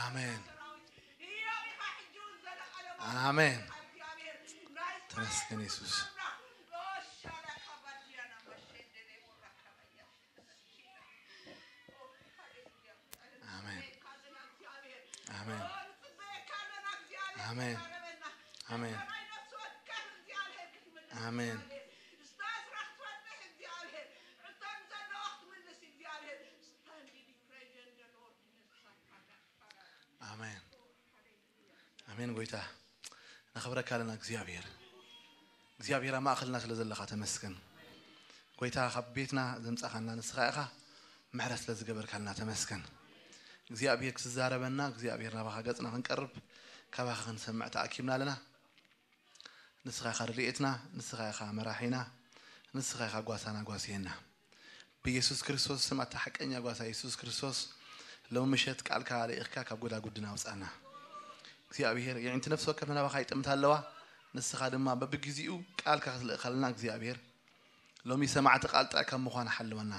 ኣሜን። ኣሜን። ተመስገን የሱስ። ኣሜን። ኣሜን። ኣሜን። ኣሜን። ኣሜን። ኣሜን። ኣሜን። ጎይታ፣ ነኽብረካ ኣለና እግዚኣብሔር። እግዚኣብሔር ኣብ ማእኸልና ስለ ዘለኻ ተመስገን። ጎይታ፣ ካብ ቤትና ዘምጻኻና ንስኻ ኢኻ። ምሕረት ስለ ዝገበርካልና ተመስገን። እግዚኣብሔር ክትዛረበና፣ እግዚኣብሔር ናባኻ ገጽና ክንቀርብ፣ ካባኻ ክንሰምዕ ተኣኪብና ኣለና። ንስኻ ኢኻ ረድኤትና፣ ንስኻ ኢኻ መራሒና፣ ንስኻ ኢኻ ጓሳና ጓስየና። ብየሱስ ክርስቶስ ስም፣ ኣታ ሓቀኛ ጓሳ የሱስ ክርስቶስ፣ ሎሚ ምሸት ቃልካ ልኢኽካ ካብ ጎዳጉድና ኣውጻና። እግዚኣብሔር፣ የዒንቲ ነፍሲ ወከፍ ናባኻ ይጥምታ ኣለዋ። ንስኻ ድማ በብግዜኡ ቃልካ ክትልእኸልና እግዚኣብሔር፣ ሎሚ ሰማዕቲ ቃል ጥራይ ካብ ምዃን ሓልወና።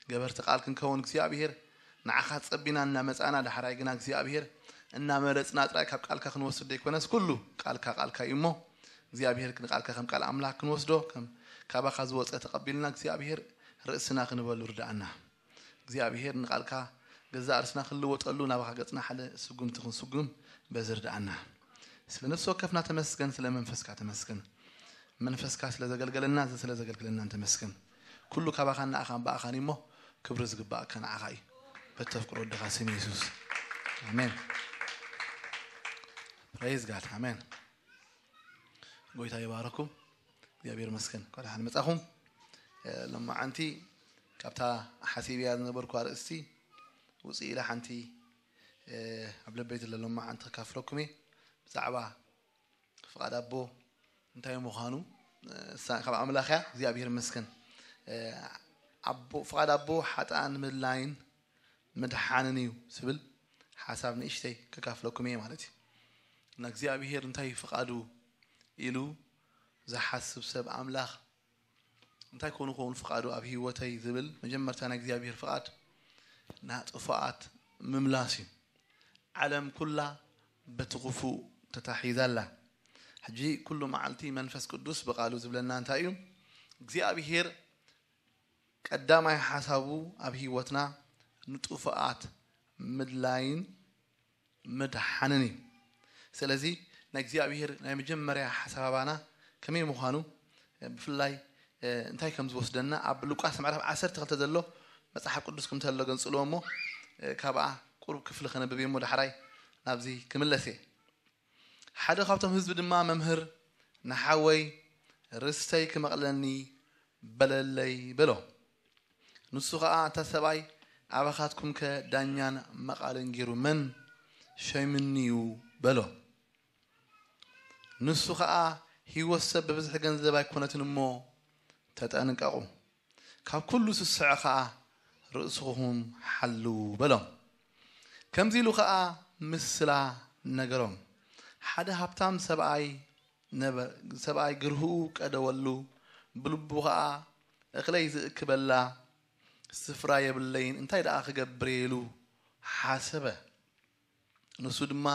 ገበርቲ ቃል ክንከውን እግዚኣብሔር፣ ንዓኻ ጸቢና እናመጻና፣ ዳሕራይ ግና እግዚኣብሔር እናመረጽና ጥራይ ካብ ቃልካ ክንወስድ ዘይኮነስ፣ ኩሉ ቃልካ ቃልካ እዩ እሞ፣ እግዚኣብሔር ንቃልካ ከም ቃል ኣምላኽ ክንወስዶ፣ ከም ካባኻ ዝወጸ ተቐቢልና እግዚኣብሔር ርእስና ክንበሉ ርድኣና። እግዚኣብሔር ንቃልካ ገዛእ ርእስና ክንልወጠሉ፣ ናባኻ ገጽና ሓደ ስጉምቲ ክንስጉም በዚ ርድኣና። ስለ ነፍሲ ወከፍና ተመስገን፣ ስለ መንፈስካ ተመስገን። መንፈስካ ስለ ዘገልገለና፣ እዚ ስለ ዘገልገለና ተመስገን። ኩሉ ካባኻን ንኣኻን ብኣኻን እዩ እሞ፣ ክብሪ ዝግባእካ ንዓኻ እዩ። በተፍቅሮ ወድኻ ስም የሱስ። ኣሜን። ፕሬዝ ጋድ። ኣሜን። ጎይታ ይባረኩም። እግዚኣብሔር መስገን። እንኳዕ ደሓን መጻኹም። እ፣ ሎማዓንቲ ካብታ ሓሲብያ ዝነበርኩ ኣርእስቲ ውፅእ ኢለ ሓንቲ፣ እ፣ ኣብ ልበይ ዘሎ ሎማዓንቲ ከካፍለኩም እየ። ብዛዕባ ፍቓድ ኣቦ እንታይ ምዃኑ፣ እ፣ እሳ ካብ ኣምላኽ እያ። እግዚኣብሔር መስገን። እ፣ ኣቦ፣ ፍቓድ ኣቦ ሓጥኣን ምድላይን ምድሓንን እዩ ዝብል ሓሳብ ንእሽተይ ከካፍለኩም እየ ማለት እዩ። እና እግዚኣብሔር እንታይ ፍቓዱ ኢሉ ዝሓስብ ሰብ ኣምላኽ እንታይ ኮኑ ክኸውን ፍቓዱ ኣብ ህይወተይ ዝብል መጀመርታ ናይ እግዚኣብሔር ፍቓድ ንጥፉኣት ምምላስ እዩ። ዓለም ኩላ በቲ ክፉእ ተታሒዛ ኣላ። ሕጂ ኩሉ መዓልቲ መንፈስ ቅዱስ ብቃሉ ዝብለና እንታይ እዩ? እግዚኣብሔር ቀዳማይ ሓሳቡ ኣብ ህይወትና ንጥፉኣት ምድላይን ምድሓንን እዩ። ስለዚ ናይ እግዚኣብሔር ናይ መጀመርያ ሓሳባና ከመይ ምዃኑ፣ ብፍላይ፣ እ፣ እንታይ ከም ዝወስደና ኣብ ሉቃስ ምዕራፍ ዓሰርተ ክልተ ዘሎ መጽሓፍ ቅዱስ ከም ተሎ ገንጽልዎ እሞ፣ እ፣ ካብኣ ቁሩብ ክፍሊ ከነብብ እየ እሞ ዳሕራይ ናብዚ ክምለስ እየ። ሓደ ካብቶም ህዝቢ ድማ፣ "መምህር፣ ንሓወይ ርስተይ ክመቕለኒ በለለይ" በሎ። ንሱ ኸኣ፣ "እታ ሰብኣይ ኣባኻትኩምከ ዳኛን መቓልን ገይሩ መን ሸይምኒ'ዩ?" በሎ። ንሱ ኸኣ፣ "ህይወት ሰብ ብብዝሒ ገንዘብ ኣይኮነትን እሞ ተጠንቀቑ። ካብ ኩሉ ስስዐ ኸኣ ርእስኹም ሓልዉ" በሎም። ከምዚ ኢሉ ኸኣ ምስላ ነገሮም። ሓደ ሃብታም ሰብኣይ ነበ-፣ ሰብኣይ ግርህኡ ቀደወሉ፣ ብልቡ ኸኣ፣ "እኽለይ ዝእክበላ ስፍራ የብለይን፣ እንታይ ደኣ ክገብር እየ?" ኢሉ ሓሰበ። ንሱ ድማ፣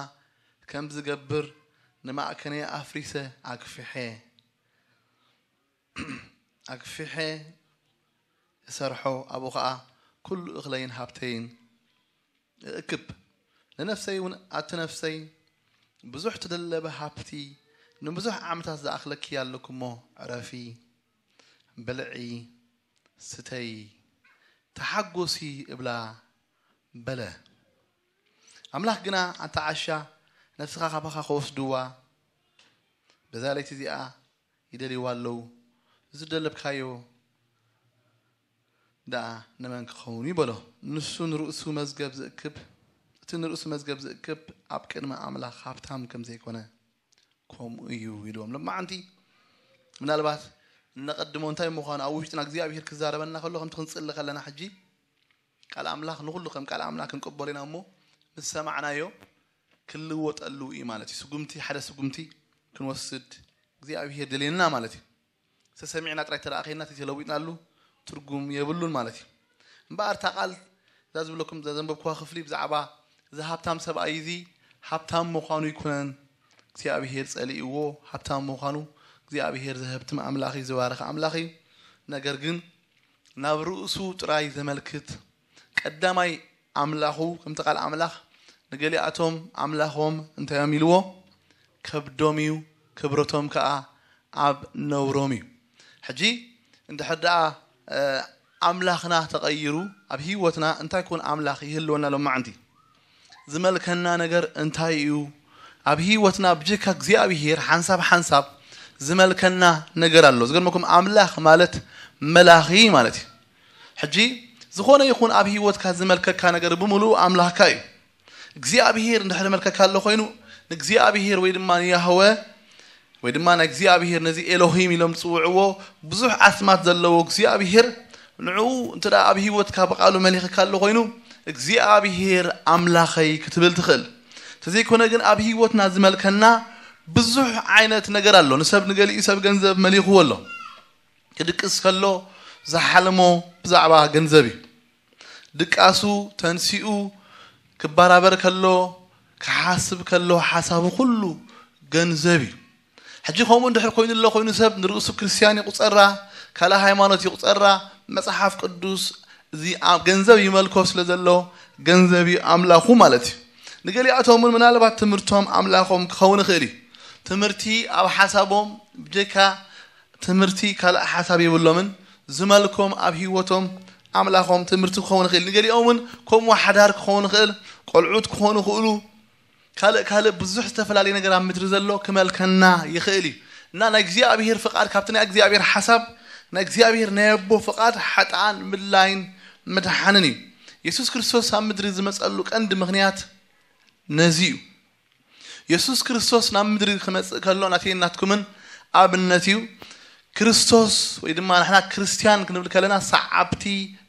"ከም ዝገብር ንማዕከነይ ኣፍሪሰ ኣግፊሐ፣ ኣግፊሐ እሰርሖ፣ ኣብኡ ኸኣ ኩሉ እኽለይን ሃብተይን እእክብ። ንነፍሰይ እውን፣ ኣቲ ነፍሰይ፣ ብዙሕ ተደለበ ሃብቲ ንብዙሕ ዓመታት ዝኣኽለኪ ኣለኩሞ፣ ዕረፊ፣ ብልዒ፣ ስተይ፣ ተሓጎሲ" እብላ በለ። ኣምላኽ ግና፣ "ኣታ ዓሻ፣ ነፍስኻ ካባኻ ክወስድዋ በዛ ለይቲ እዚኣ ይደልይዋ ኣለዉ። ዝደለብካዮ ደኣ ንመን ክኸውን እዩ?" በሎ። ንሱ ንርእሱ መዝገብ ዝእክብ፣ እቲ ንርእሱ መዝገብ ዝእክብ ኣብ ቅድሚ ኣምላኽ ሃብታም ከም ዘይኮነ ከምኡ እዩ ኢልዎም። ሎማዓንቲ ምናልባት እነቐድሞ እንታይ ምዃኑ ኣብ ውሽጥና እግዚኣብሔር ክዛረበና ከሎ ከምቲ ክንጽሊ ከለና ሕጂ ቃል ኣምላኽ ንኹሉ ከም ቃል ኣምላኽ ክንቅበሎ ኢና እሞ ምስ ሰማዕናዮ ክልወጠሉ እዩ ማለት እዩ። ስጉምቲ፣ ሓደ ስጉምቲ ክንወስድ እግዚኣብሔር ደልየና ማለት እዩ። ሰሰሚዕና ጥራይ ተደኣ ኸይንና ተተለዊጥናሉ ትርጉም የብሉን ማለት እዩ። እምበኣር እታ ቃል እዛ ዝብለኩም እዛ ዘንበብኩዋ ክፍሊ ብዛዕባ እዚ ሃብታም ሰብኣይ እዚ ሃብታም ምዃኑ ይኩነን እግዚኣብሔር ጸሊእዎ። ሃብታም ምዃኑ እግዚኣብሔር ዝሀብትም ኣምላኽ እዩ፣ ዝባረኸ ኣምላኽ እዩ። ነገር ግን ናብ ርእሱ ጥራይ ዘመልክት ቀዳማይ ኣምላኹ፣ ከምቲ ቃል ኣምላኽ ንገሊኣቶም ኣምላኾም እንታይ እዮም ኢልዎ? ከብዶም እዩ፣ ክብረቶም ከኣ ኣብ ነውሮም እዩ። ሕጂ እንድሕር ደኣ ኣምላኽና ተቐይሩ ኣብ ህይወትና እንታይ ኮን ኣምላኽ ይህልወና? ሎማዓንቲ ዝመልከና ነገር እንታይ እዩ? ኣብ ህይወትና ብጀካ እግዚኣብሔር ሓንሳብ ሓንሳብ ዝመልከና ነገር ኣሎ። ዝገርመኩም ኣምላኽ ማለት መላኺ ማለት እዩ። ሕጂ ዝኾነ ይኹን ኣብ ህይወትካ ዝመልከካ ነገር ብምሉኡ ኣምላኽካ እዩ። እግዚኣብሔር እንድሕር መልከካ ኣሎ ኮይኑ ንእግዚኣብሔር ወይ ድማ ንያህወ ወይ ድማ ናይ እግዚኣብሔር ነዚ ኤሎሂም ኢሎም ዝፅውዕዎ ብዙሕ ኣስማት ዘለዎ እግዚኣብሔር ንዕኡ እንተ ደኣ ኣብ ህይወትካ ብቃሉ መሊኽካ ኣሎ ኮይኑ እግዚኣብሔር ኣምላኸይ ክትብል ትኽእል። ተዘይኮነ ግን ኣብ ህይወትና ዝመልከና ብዙሕ ዓይነት ነገር ኣሎ። ንሰብ ንገሊኡ ሰብ ገንዘብ መሊኽዎ ኣሎ። ክድቅስ ከሎ ዝሓለሞ ብዛዕባ ገንዘብ እዩ። ድቃሱ ተንሲኡ ክበራበር ከሎ ክሓስብ ከሎ ሓሳቡ ኩሉ ገንዘብ እዩ። ሕጂ ከምኡ እንድሕር ኮይኑ ኣሎ ኮይኑ ሰብ ንርእሱ ክርስትያን ይቁጸራ፣ ካልእ ሃይማኖት ይቁጸራ፣ መጽሓፍ ቅዱስ እዚ ኣብ ገንዘብ ይመልኮ ስለ ዘሎ ገንዘብ እዩ ኣምላኹ ማለት እዩ። ንገሊኣቶም እውን ምናልባት ትምህርቶም ኣምላኾም ክኸውን ይኽእል እዩ። ትምህርቲ ኣብ ሓሳቦም ብጀካ ትምህርቲ ካልእ ሓሳብ የብሎምን። ዝመልኮም ኣብ ህይወቶም ኣምላኾም ትምህርቲ ክኸውን ይኽእል። ንገሊኦም እውን ከምኡ ሓዳር ክኸውን ይኽእል፣ ቆልዑት ክኾኑ ይኽእሉ። ካልእ ካልእ ብዙሕ ዝተፈላለየ ነገር ኣብ ምድሪ ዘሎ ክመልከና ይኽእል እዩ። እና ናይ እግዚኣብሔር ፍቓድ ካብቲ ናይ እግዚኣብሔር ሓሳብ ናይ እግዚኣብሔር ናይ ኣቦ ፍቓድ ሓጥኣን ምድላይን ምድሓንን እዩ። የሱስ ክርስቶስ ኣብ ምድሪ ዝመጸሉ ቀንዲ ምኽንያት ነዚ እዩ። የሱስ ክርስቶስ ናብ ምድሪ ክመጽእ ከሎ ናተይን ናትኩምን ኣብነት እዩ። ክርስቶስ ወይ ድማ ንሕና ክርስትያን ክንብል ከለና ሰዓብቲ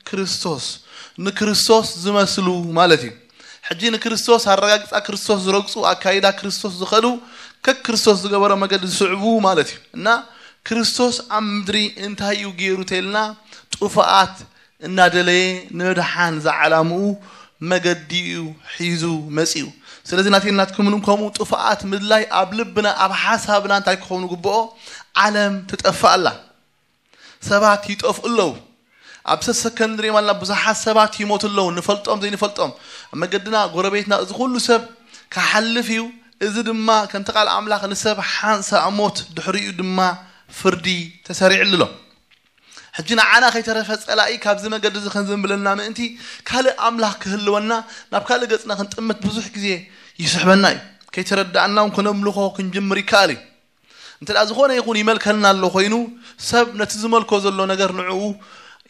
ክርስቶስ ንክርስቶስ ዝመስሉ ማለት እዩ። ሕጂ ንክርስቶስ ኣረጋግጻ ክርስቶስ ዝረግጹ ኣካይዳ ክርስቶስ ዝኸዱ ከክርስቶስ ዝገበሮ መገዲ ዝስዕቡ ማለት እዩ። እና ክርስቶስ ኣብ ምድሪ እንታይ እዩ ገይሩ ተልና ጥፉኣት እናደለየ ንምድሓን ዝዓላምኡ መገዲ እዩ ሒዙ መጺኡ። ስለዚ ናተይን ናትኩምን ከምኡ ጥፉኣት ምድላይ ኣብ ልብና ኣብ ሓሳብና እንታይ ክኸውን ግብኦ? ዓለም ትጠፍእ ኣላ። ሰባት ይጠፍኡ ኣለዉ። ኣብ ሰሰከን ንሪኦም ኣለና ብዙሓት ሰባት ይሞቱ ኣለዉ። ንፈልጦም ዘይንፈልጦም ኣብ መገድና ጎረቤትና እዚ ኩሉ ሰብ ክሓልፍ እዩ። እዚ ድማ ከምቲ ቃል ኣምላኽ ንሰብ ሓንሳእ ሞት ድሕሪኡ ድማ ፍርዲ ተሰሪዕሉ ኣሎ። ሕጂ ንዓና ከይተረፈ ጸላኢ ካብዚ መገዲ እዚ ከንዘንብለና ምእንቲ ካልእ ኣምላኽ ክህልወና ናብ ካልእ ገጽና ክንጥምት ብዙሕ ግዜ ይስሕበና እዩ። ከይተረዳእና እውን ክነምልኾ ክንጅምር ይከኣል እዩ። እንተ ደኣ ዝኾነ ይኹን ይመልከልና ኣሎ ኮይኑ ሰብ ነቲ ዝመልኮ ዘሎ ነገር ንዕኡ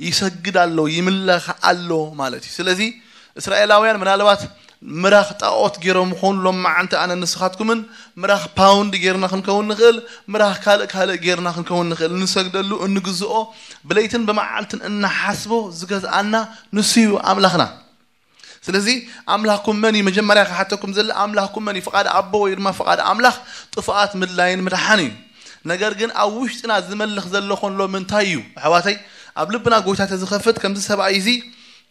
ይሰግድ ኣሎ፣ ይምለኽ ኣሎ ማለት እዩ። ስለዚ እስራኤላውያን ምናልባት ምራኽ ጣኦት ገይሮም ይኾኑ ሎም መዓንቲ ኣነ ንስኻትኩምን ምራኽ ፓውንድ ገይርና ክንከውን ንኽእል፣ ምራኽ ካልእ ካልእ ገይርና ክንከውን ንኽእል። እንሰግደሉ እንግዝኦ ብለይትን ብመዓልትን እናሓስቦ ዝገዝኣና ንሱ እዩ ኣምላኽና። ስለዚ ኣምላኽኩም መን እዩ? መጀመርያ ክሓተኩም ዘለ ኣምላኽኩም መን እዩ? ፍቓድ ኣቦ ወይ ድማ ፍቓድ ኣምላኽ ጥፉኣት ምድላይን ምድሓን እዩ። ነገር ግን ኣብ ውሽጥና ዝመልኽ ዘሎ ኮን ሎም እንታይ እዩ? ኣሕዋተይ ኣብ ልብና ጎይታ ተዝኸፍት ከምዚ ሰብኣይ እዚ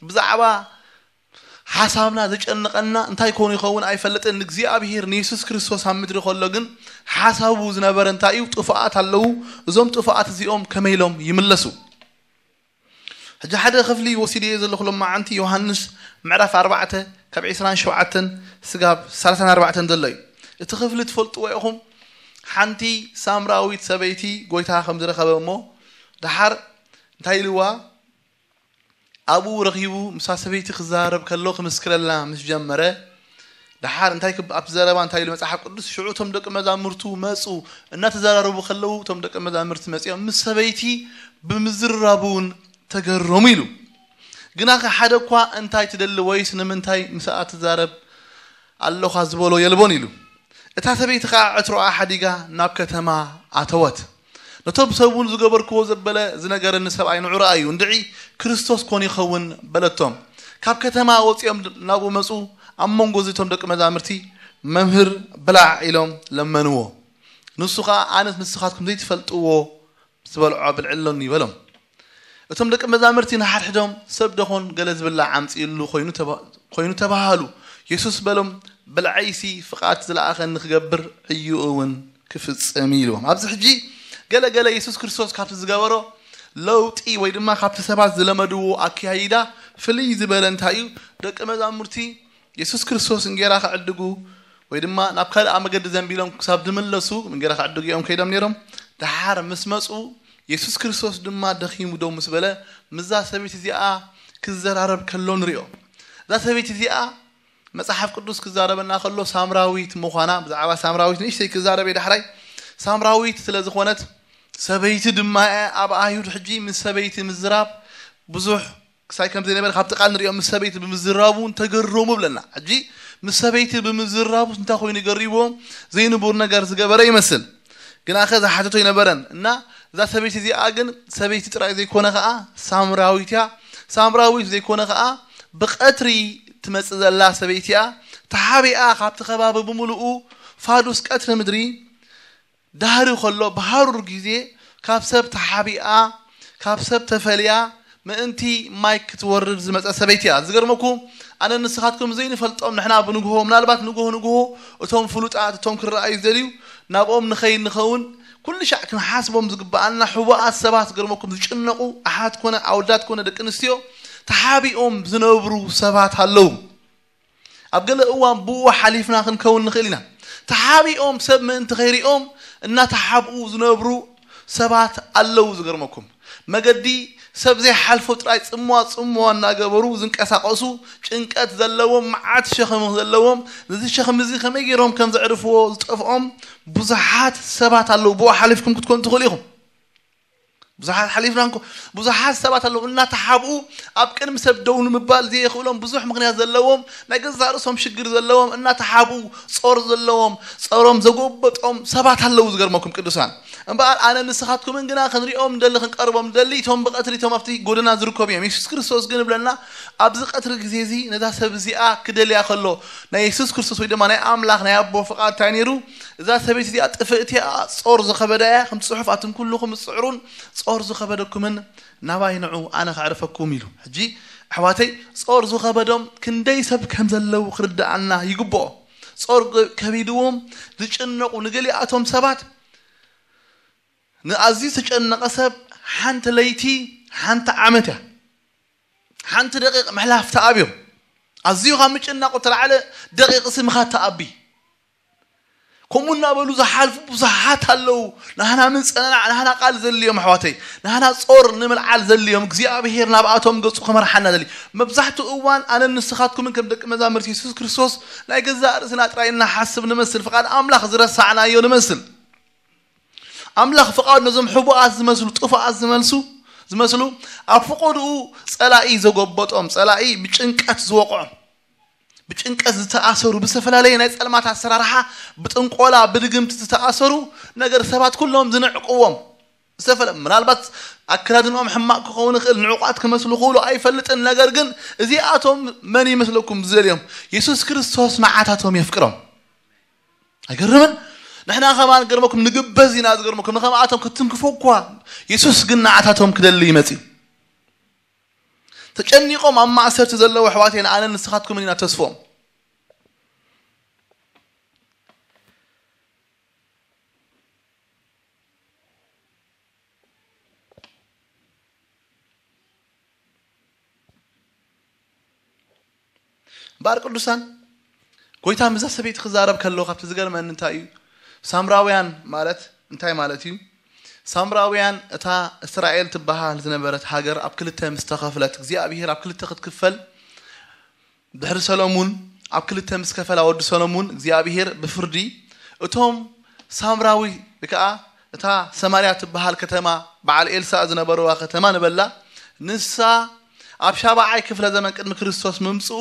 ብዛዕባ ሓሳብና ዘጨንቐና እንታይ ኮኑ ይኸውን ኣይፈልጥን። ንእግዚኣብሔር ንየሱስ ክርስቶስ ኣብ ምድሪ ከሎ ግን ሓሳቡ ዝነበረ እንታይ እዩ? ጥፉኣት ኣለዉ። እዞም ጥፉኣት እዚኦም ከመይ ኢሎም ይምለሱ? ሕጂ ሓደ ክፍሊ ወሲደዮ ዘለኹ ሎማዓንቲ ዮሃንስ ምዕራፍ ኣርባዕተ ካብ ዕስራን ሸውዓተን ስጋብ ሰላሳን ኣርባዕተን ዘሎ እዩ። እቲ ክፍሊ ትፈልጥዎ ኢኹም። ሓንቲ ሳምራዊት ሰበይቲ ጎይታ ከም ዝረኸበ እሞ ደሓር እንታይ ኢልዋ? ኣብኡ ረኺቡ ምስታ ሰበይቲ ክዛረብ ከሎ ክምስክረላ ምስ ጀመረ ደሓር እንታይ ክብ ኣብቲ ዘረባ እንታይ ኢሉ መጽሓፍ ቅዱስ ሽዑ እቶም ደቂ መዛሙርቱ መጹ። እናተዘራረቡ ከለዉ እቶም ደቂ መዛሙርቲ መጺኦም ምስ ሰበይቲ ብምዝርራቡ እውን ተገረሙ ኢሉ። ግናኸ ሓደ እኳ እንታይ ትደሊ ወይስ ንምንታይ ምስኣ ትዛረብ ኣለኻ ዝበሎ የልቦን ኢሉ። እታ ሰበይቲ ኸዓ ዕትሮኣ ሓዲጋ ናብ ከተማ ኣተወት። ነቶም ሰብ እውን ዝገበርክዎ ዘበለ ዝነገረኒ ሰብኣይ ንዑ ረኣዩ እንድዒ ክርስቶስ ኮን ይኸውን በለቶም። ካብ ከተማ ወፂኦም ናብኡ መፁ። ኣብ መንጎ እዚቶም ደቂ መዛምርቲ መምህር ብላዕ ኢሎም ለመንዎ። ንሱ ኸዓ ኣነስ ንስኻትኩም ዘይትፈልጥዎ ዝበልዖ ብልዕሎኒ በሎም። እቶም ደቂ መዛምርቲ ንሓድሕዶም ሰብ ደኾን ገለ ዝብላዕ ኣምፅእሉ ኮይኑ ተባሃሉ። የሱስ በሎም፣ "ብልዐይሲ ፍቓድ ዝለኣኸኒ ክገብር፣ ዕዩኡ እውን ክፍጽም" እዩ ኢልዎም። ኣብዚ ሕጂ ገለ ገለ የሱስ ክርስቶስ ካብቲ ዝገበሮ ለውጢ ወይ ድማ ካብቲ ሰባት ዝለመድዎ ኣከያይዳ ፍልይ ዝበለ እንታይ እዩ? ደቂ መዛሙርቲ የሱስ ክርስቶስ እንጌራ ክዕድጉ ወይ ድማ ናብ ካልእ መገዲ ዘንቢሎም ክሳብ ዝምለሱ፣ እንጌራ ክዕድጉ እዮም ከይዶም ነይሮም። ደሓር ምስ መጹ፣ የሱስ ክርስቶስ ድማ ደኺሙ ደው ምስ በለ፣ ምስዛ ሰበይቲ እዚኣ ክዘራረብ ከሎ ንሪኦ። እዛ ሰበይቲ እዚኣ መጽሓፍ ቅዱስ ክዛረበና ከሎ ሳምራዊት ምዃና፣ ብዛዕባ ሳምራዊት ንእሽተይ ክዛረብ እየ ዳሕራይ። ሳምራዊት ስለ ዝኾነት፣ ሰበይቲ ድማ እያ። ኣብ ኣይሁድ ሕጂ ምስ ሰበይቲ ምዝራብ ብዙሕ ክሳይ ከም ዘይነበረ ካብቲ ቃል ንሪኦ፣ ምስ ሰበይቲ ብምዝራቡ እውን ተገረሙ ብለና። ሕጂ ምስ ሰበይቲ ብምዝራቡ እንታይ ኮይኑ ገሪዎም? ዘይንቡር ነገር ዝገበረ ይመስል። ግናኸ ዝሓተቶ ኣይነበረን። እና እዛ ሰበይቲ እዚኣ ግን ሰበይቲ ጥራይ ዘይኮነ ኸኣ ሳምራዊት እያ። ሳምራዊት ዘይኮነ ኸኣ ብቐትሪ ትመጽእ ዘላ ሰበይቲ እያ። ተሓቢኣ ካብቲ ከባቢ ብምሉኡ ፋዱስ ቀትሪ ምድሪ ዳህሪ ከሎ ብሃሩር ግዜ ካብ ሰብ ተሓቢኣ፣ ካብ ሰብ ተፈልያ ምእንቲ ማይ ክትወርድ ዝመጸ ሰበይቲ እያ። ዝገርመኩም፣ ኣነ ንስኻትኩም ዘይንፈልጦም ንሕና ብንግሆ፣ ምናልባት ንግሆ ንግሆ እቶም ፍሉጣት፣ እቶም ክረኣዩ ዝደልዩ ናብኦም ንኸይድ ንኸውን፣ ኩሉ ሻዕ ክንሓስቦም ዝግብኣና ሕቡኣት ሰባት፣ ዝገርመኩም፣ ዝጭነቑ ኣሓት ኮነ ኣወዳት ኮነ ደቂ ኣንስትዮ ተሓቢኦም ዝነብሩ ሰባት ኣለዉ። ኣብ ገለ እዋን ብኡ ሓሊፍና ክንከውን ንኽእል ኢና። ተሓቢኦም ሰብ ምእንቲ ከይሪኦም እናተሓብኡ ዝነብሩ ሰባት ኣለዉ። ዝገርመኩም፣ መገዲ ሰብ ዘይሓልፎ ጥራይ ጽምዋ ጽምዋ እናገበሩ ዝንቀሳቐሱ፣ ጭንቀት ዘለዎም፣ መዓት ሸኽሚ ዘለዎም፣ ነዚ ሸኽሚ እዚ ከመይ ገይሮም ከም ዘዕርፍዎ ዝጠፍኦም ብዙሓት ሰባት ኣለዉ። ብኡ ሓሊፍኩም ክትኮኑ ትኽእሉ ኢኹም። ብዙሓት ሓሊፍና እንኮ፣ ብዙሓት ሰባት ኣለዉ እናተሓብኡ ኣብ ቅድሚ ሰብ ደው ንምባል ዘየኽእሎም ብዙሕ ምኽንያት ዘለዎም፣ ናይ ገዛእ ርእሶም ሽግር ዘለዎም፣ እናተሓብኡ ጾር ዘለዎም፣ ጾሮም ዘጎበጦም ሰባት ኣለዉ። ዝገርመኩም ቅዱሳን፣ እምበኣር ኣነ ንስኻትኩምን ግና ክንሪኦም ንደሊ፣ ክንቀርቦም ንደሊ፣ እቶም ብቐትሪ እቶም ኣብቲ ጎደና ዝርከቡ እዮም። የሱስ ክርስቶስ ግን ይብለና፣ ኣብዚ ቀትሪ ግዜ እዚ ነዛ ሰብ እዚኣ ክደልያ ከሎ፣ ናይ የሱስ ክርስቶስ ወይ ድማ ናይ ኣምላኽ ናይ ኣቦ ፍቓድ እንታይ ነይሩ? እዛ ሰበይቲ እዚኣ ጥፍእቲ እያ፣ ጾር ዝኸበዳ እያ፣ ከምቲ ጽሑፍ ኣቱም ኩልኹም ትጽዕሩን ጾር ዝኸበደኩምን ናባይ ንዑ ኣነ ከዕርፈኩም ኢሉ። ሕጂ ኣሕዋተይ፣ ጾር ዝኸበዶም ክንደይ ሰብ ከም ዘለዉ ክርድኣና ይግብኦ። ጾር ከቢድዎም ዝጭነቑ ንገሊኣቶም ሰባት፣ ንኣዝዩ ዝተጨነቐ ሰብ ሓንቲ ለይቲ ሓንቲ ዓመት እያ። ሓንቲ ደቂቕ ምሕላፍ ተኣብዮም። ኣዝዩ ካብ ምጭናቑ ተላዕለ ደቂቕ ስምኻ ተኣቢ። ከምኡ እናበሉ ዝሓልፉ ብዙሓት ኣለዉ። ናህና ምንጸናናዕ፣ ናህና ቃል ዘልዮም ኣሕዋተይ፣ ናህና ጾር ንምልዓል ዘልዮም፣ እግዚኣብሔር ናብኣቶም ገጹ ክመርሓና ዘሊ። መብዛሕትኡ እዋን ኣነን ንስኻትኩምን ከም ደቂ መዛሙርቲ የሱስ ክርስቶስ ናይ ገዛእ ርእስና ጥራይ እናሓስብ ንመስል፣ ፍቓድ ኣምላኽ ዝረሳዕናዮ ንመስል። ኣምላኽ ፍቓዱ ነዞም ሕቡኣት ዝመስሉ፣ ጥፉኣት ዝመልሱ፣ ዝመስሉ፣ ኣብ ፍቓድኡ ጸላኢ ዘጎበጦም፣ ጸላኢ ብጭንቀት ዝወቕዖም፣ ብጭንቀት ዝተኣሰሩ፣ ብዝተፈላለየ ናይ ጸልማት ኣሰራርሓ፣ ብጥንቆላ፣ ብድግምቲ ዝተኣሰሩ ነገር ሰባት ኩሎም ዝንዕቅዎም፣ ዝተፈለ-፣ ምናልባት ኣከዳድንኦም ሕማቕ ክኸውን ይኽእል፣ ንዕቋት ክመስሉ ክኽእሉ ኣይፈልጥን። ነገር ግን እዚኣቶም መን ይመስለኩም ዝደልዮም? የሱስ ክርስቶስ ንዓታቶም የፍቅሮም። ኣይገርምን? ንሕና ከማን ገርመኩም ንግበዝ ኢና። ዝገርመኩም ንኸምኣቶም ክትንክፎ እኳ፣ የሱስ ግን ንዓታቶም ክደሊ ይመጽእ እዩ። ተጨኒቖም ኣብ ማእሰርቲ ዘለዉ ኣሕዋተይን ኣነን ንስኻትኩምን ኢና ተስፎም። እምበኣር ቅዱሳን፣ ጎይታ ምስዛ ሰበይቲ ክዛረብ ከሎ ካብቲ ዝገርመኒ እንታይ እዩ? ሳምራውያን ማለት እንታይ ማለት እዩ? ሳምራውያን እታ እስራኤል ትበሃል ዝነበረት ሃገር ኣብ ክልተ ምስ ተኸፍለት፣ እግዚኣብሄር ኣብ ክልተ ክትክፈል ድሕሪ ሰሎሙን ኣብ ክልተ ምስ ከፈላ፣ ወዲ ሰሎሙን እግዚኣብሄር ብፍርዲ እቶም ሳምራዊ ወይ ከዓ እታ ሰማርያ ትበሃል ከተማ በዓል ኤልሳዕ ዝነበርዋ ከተማ ንበላ፣ ንሳ ኣብ ሻብዓይ ክፍለ ዘመን ቅድሚ ክርስቶስ ምምጽኡ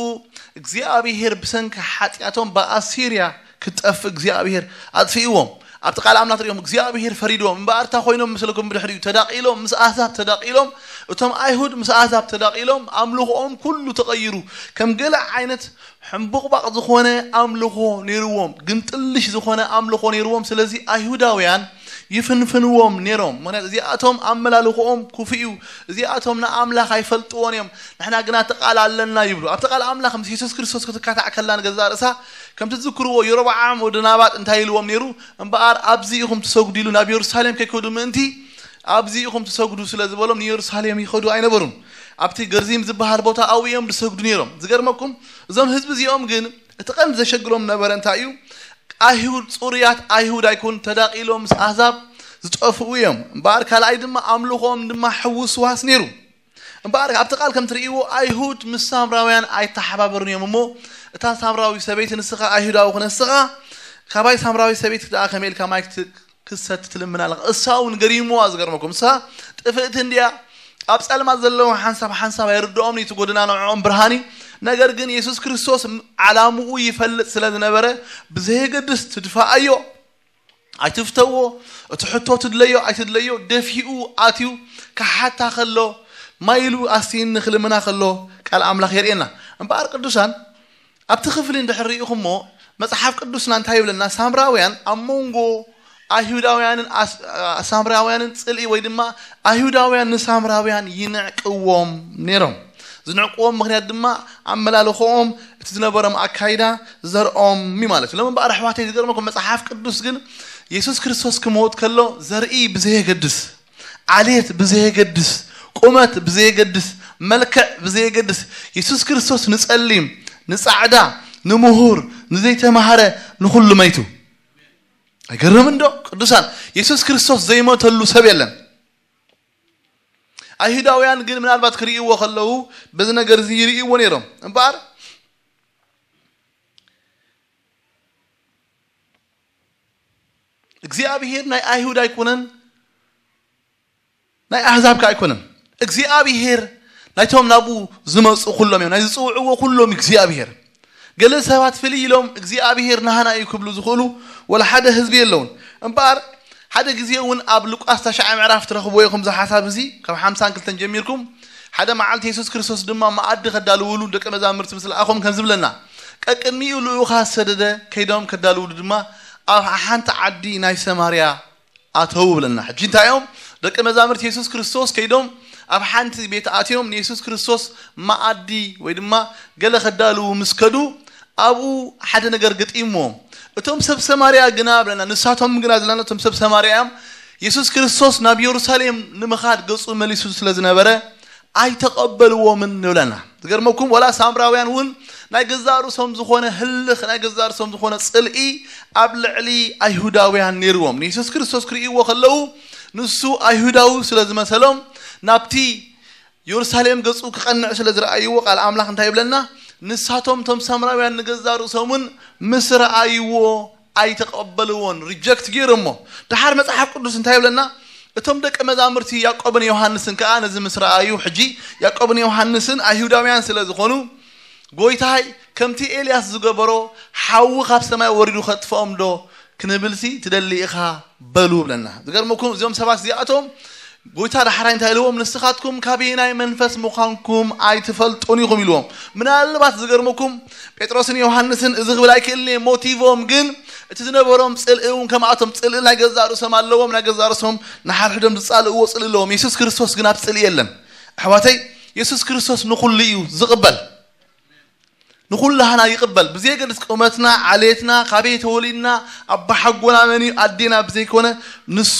እግዚኣብሄር ብሰንኪ ሓጢኣቶም ብኣሲርያ ክትጠፍእ እግዚኣብሄር ኣጥፊእዎም። ኣብቲ ቃል ኣምላኽ ትሪኦም እግዚኣብሄር ፈሪድዎም። እምበኣር እንታይ ኮይኖም መስለኩም? ብድሕሪኡ ተዳቒሎም፣ ምስ ኣህዛብ ተዳቒሎም፣ እቶም ኣይሁድ ምስ ኣህዛብ ተዳቒሎም፣ ኣምልኾኦም ኩሉ ተቐይሩ። ከም ገለ ዓይነት ሕምቡቕባቕ ዝኾነ ኣምልኾ ነይርዎም፣ ግምጥልሽ ዝኾነ ኣምልኾ ነይርዎም። ስለዚ ኣይሁዳውያን ይፍንፍንዎም ነይሮም። ምክንያቱ እዚኣቶም ኣመላልኽኦም ክፉእ እዩ። እዚኣቶም ንኣምላኽ ኣይፈልጥዎን እዮም። ንሕና ግና እቲ ቃል ኣለና ይብሉ። ኣብቲ ቃል ኣምላኽ ምስ የሱስ ክርስቶስ ክትካታዕ ከላ ንገዛእ ርእሳ፣ ከምቲ ትዝክርዎ፣ የሮብዓም ወዲ ናባጥ እንታይ ኢልዎም ነይሩ? እምበኣር ኣብዚ ኢኹም ትሰግዱ ኢሉ ናብ የሩሳሌም ከይከዱ ምእንቲ፣ ኣብዚ ኢኹም ትሰግዱ ስለ ዝበሎም ንየሩሳሌም ይኸዱ ኣይነበሩን። ኣብቲ ገርዚም ዝበሃል ቦታ ኣብኡ እዮም ዝሰግዱ ነይሮም። ዝገርመኩም፣ እዞም ህዝቢ እዚኦም ግን እቲ ቀንዲ ዘሸግሎም ነበረ እንታይ እዩ? ኣይሁድ፣ ጽሩያት ኣይሁድ ኣይኮኑን፣ ተዳቒሎም ምስ ኣህዛብ ዝጠፍኡ እዮም። እምበኣር ካልኣይ ድማ ኣምልኾም ድማ ሕውስዋስ ነይሩ። እምበኣር ኣብቲ ቃል ከም ትርእይዎ ኣይሁድ ምስ ሳምራውያን ኣይተሓባበሩን እዮም እሞ፣ እታ ሳምራዊ ሰበይቲ ንስኻ ኣይሁዳዊ ክነስኻ፣ ካባይ ሳምራዊ ሰበይቲ ደኣ ከመይ ኢልካ ማይ ክት-፣ ክሰቲ ትልምና ኣለኻ? እሳ እውን ገሪምዋ። ዝገርመኩም፣ እሳ ጥፍእቲ እንድያ፣ ኣብ ጸልማት ዘለዉ ሓንሳብ ሓንሳብ ኣይርድኦም፣ እቲ ጎደና ንዕኦም ብርሃን እዩ። ነገር ግን የሱስ ክርስቶስ ዓላምኡ ይፈልጥ ስለ ዝነበረ፣ ብዘየገድስ ትድፋኣዮ ኣይትፍተዎ፣ እቲ ሕቶ ትድለዮ ኣይትድለዮ ደፊኡ ኣትዩ ክሓታ ከሎ፣ ማይ ኢሉ ኣስቲኒ ክልምና ከሎ ቃል ኣምላኽ የርእየና። እምበኣር ቅዱሳን፣ ኣብቲ ክፍሊ እንድሕር ርኢኹሞ፣ መጽሓፍ ቅዱስና እንታይ ይብለና? ሳምራውያን ኣብ መንጎ ኣይሁዳውያንን ኣስ-፣ ሳምራውያንን ጽልኢ ወይ ድማ ኣይሁዳውያን ንሳምራውያን ይንዕቅዎም ነይሮም። ዝንዕቅዎም ምኽንያት ድማ ኣመላልኽኦም፣ እቲ ዝነበሮም ኣካይዳ፣ ዘርኦም እዩ ማለት እዩ። ሎም እምበኣር ኣሕዋተይ፣ ዝገርመኩም፣ መጽሓፍ ቅዱስ ግን የሱስ ክርስቶስ ክመውት ከሎ ዘርኢ ብዘየገድስ፣ ዓሌት ብዘየገድስ፣ ቁመት ብዘየገድስ፣ መልክዕ ብዘየገድስ፣ የሱስ ክርስቶስ ንጸሊም፣ ንጻዕዳ፣ ንምሁር፣ ንዘይተማህረ፣ ንኹሉ መይቱ። ኣይገርምን ዶ? ቅዱሳን፣ የሱስ ክርስቶስ ዘይሞተሉ ሰብ የለን። ኣይሁዳውያን ግን ምናልባት ክርእይዎ ከለዉ በዚ ነገር እዚ ይርእይዎ ነይሮም። እምበኣር እግዚኣብሔር ናይ ኣይሁድ ኣይኮነን፣ ናይ ኣህዛብ ከ ኣይኮነን። እግዚኣብሔር ናይቶም ናብኡ ዝመጹ ኩሎም እዮም፣ ናይ ዝጽውዕዎ ኩሎም እግዚኣብሔር። ገለ ሰባት ፍልይ ኢሎም እግዚኣብሔር ናህና እዩ ክብሉ ዝኽእሉ ወላ ሓደ ህዝቢ የለውን። እምበኣር ሓደ ግዜ እውን ኣብ ሉቃስ ተሽዓ ምዕራፍ ትረኽብዎ ኢኹም፣ እዚ ሓሳብ እዚ ካብ ሓምሳን ክልተን ጀሚርኩም። ሓደ መዓልቲ የሱስ ክርስቶስ ድማ መኣዲ ከዳልውሉ ደቂ መዛሙርቲ ምስ ለኣኾም ከም ዝብለና፣ ቀቅድሚኡ ልኡኻት ሰደደ፣ ከይዶም ከዳልውሉ ድማ ኣብ ሓንቲ ዓዲ ናይ ሰማርያ ኣተው ብለና። ሕጂ እንታይ እዮም? ደቂ መዛሙርቲ የሱስ ክርስቶስ ከይዶም ኣብ ሓንቲ ቤት ኣትዮም ንየሱስ ክርስቶስ መኣዲ ወይ ድማ ገለ ከዳልዉ ምስ ከዱ፣ ኣብኡ ሓደ ነገር ገጢምዎም። እቶም ሰብ ሰማርያ ግና ብለና፣ ንሳቶም ግና ዝለና እቶም ሰብ ሰማርያ እዮም። የሱስ ክርስቶስ ናብ የሩሳሌም ንምኻድ ገጹ መሊሱ ስለ ዝነበረ ኣይተቐበልዎምን ንብለና። ዝገርመኩም፣ ወላ ሳምራውያን እውን ናይ ገዛእ ርእሶም ዝኾነ ህልኽ፣ ናይ ገዛእ ርእሶም ዝኾነ ጽልኢ ኣብ ልዕሊ ኣይሁዳውያን ነይርዎም። ንየሱስ ክርስቶስ ክርእይዎ ከለዉ፣ ንሱ ኣይሁዳዊ ስለ ዝመሰሎም፣ ናብቲ የሩሳሌም ገጹ ክቐንዕ ስለ ዝረኣይዎ፣ ቃል ኣምላኽ እንታይ ይብለና? ንሳቶም፣ እቶም ሳምራውያን፣ ንገዛእ ርእሶም እውን ምስ ረኣይዎ ኣይተቐበልዎን፣ ሪጀክት ገይሮሞ። ደሓር መጽሓፍ ቅዱስ እንታይ ይብለና? እቶም ደቂ መዛሙርቲ ያዕቆብን ዮሃንስን ከኣ ነዚ ምስ ረኣዩ፣ ሕጂ ያዕቆብን ዮሃንስን ኣይሁዳውያን ስለ ዝኾኑ፣ "ጎይታይ፣ ከምቲ ኤልያስ ዝገበሮ፣ ሓዊ ካብ ሰማይ ወሪዱ ከጥፍኦም ዶ ክንብልሲ ትደሊ ኢኻ?" በሉ ብለና። ዝገርመኩም፣ እዚኦም ሰባት እዚኣቶም ጎይታ ዳሕራይ እንታይ ኢልዎም? "ንስኻትኩም ካበየናይ መንፈስ ምዃንኩም ኣይትፈልጡን ኢኹም" ኢልዎም። ምናልባት ዝገርመኩም፣ ጴጥሮስን ዮሃንስን እዚ ክብል ኣይክእልን እየ። ሞቲቮም ግን፣ እቲ ዝነበሮም ጽልኢ እውን ከምኣቶም ጽልኢ ናይ ገዛእ ርእሶም ኣለዎም። ናይ ገዛእ ርእሶም ንሓድሕዶም ዝጻልእዎ ጽልኢ ኣለዎም። የሱስ ክርስቶስ ግን ኣብ ጽልኢ የለን። ኣሕዋተይ፣ የሱስ ክርስቶስ ንኹሉ እዩ ዝቕበል። ንኹላህና ይቕበል። ብዘየገድስ ቁመትና፣ ዓሌትና፣ ካበይ ተወሊድና፣ ኣባሓጎና መን እዩ፣ ኣዴና ብዘይኮነ፣ ንሱ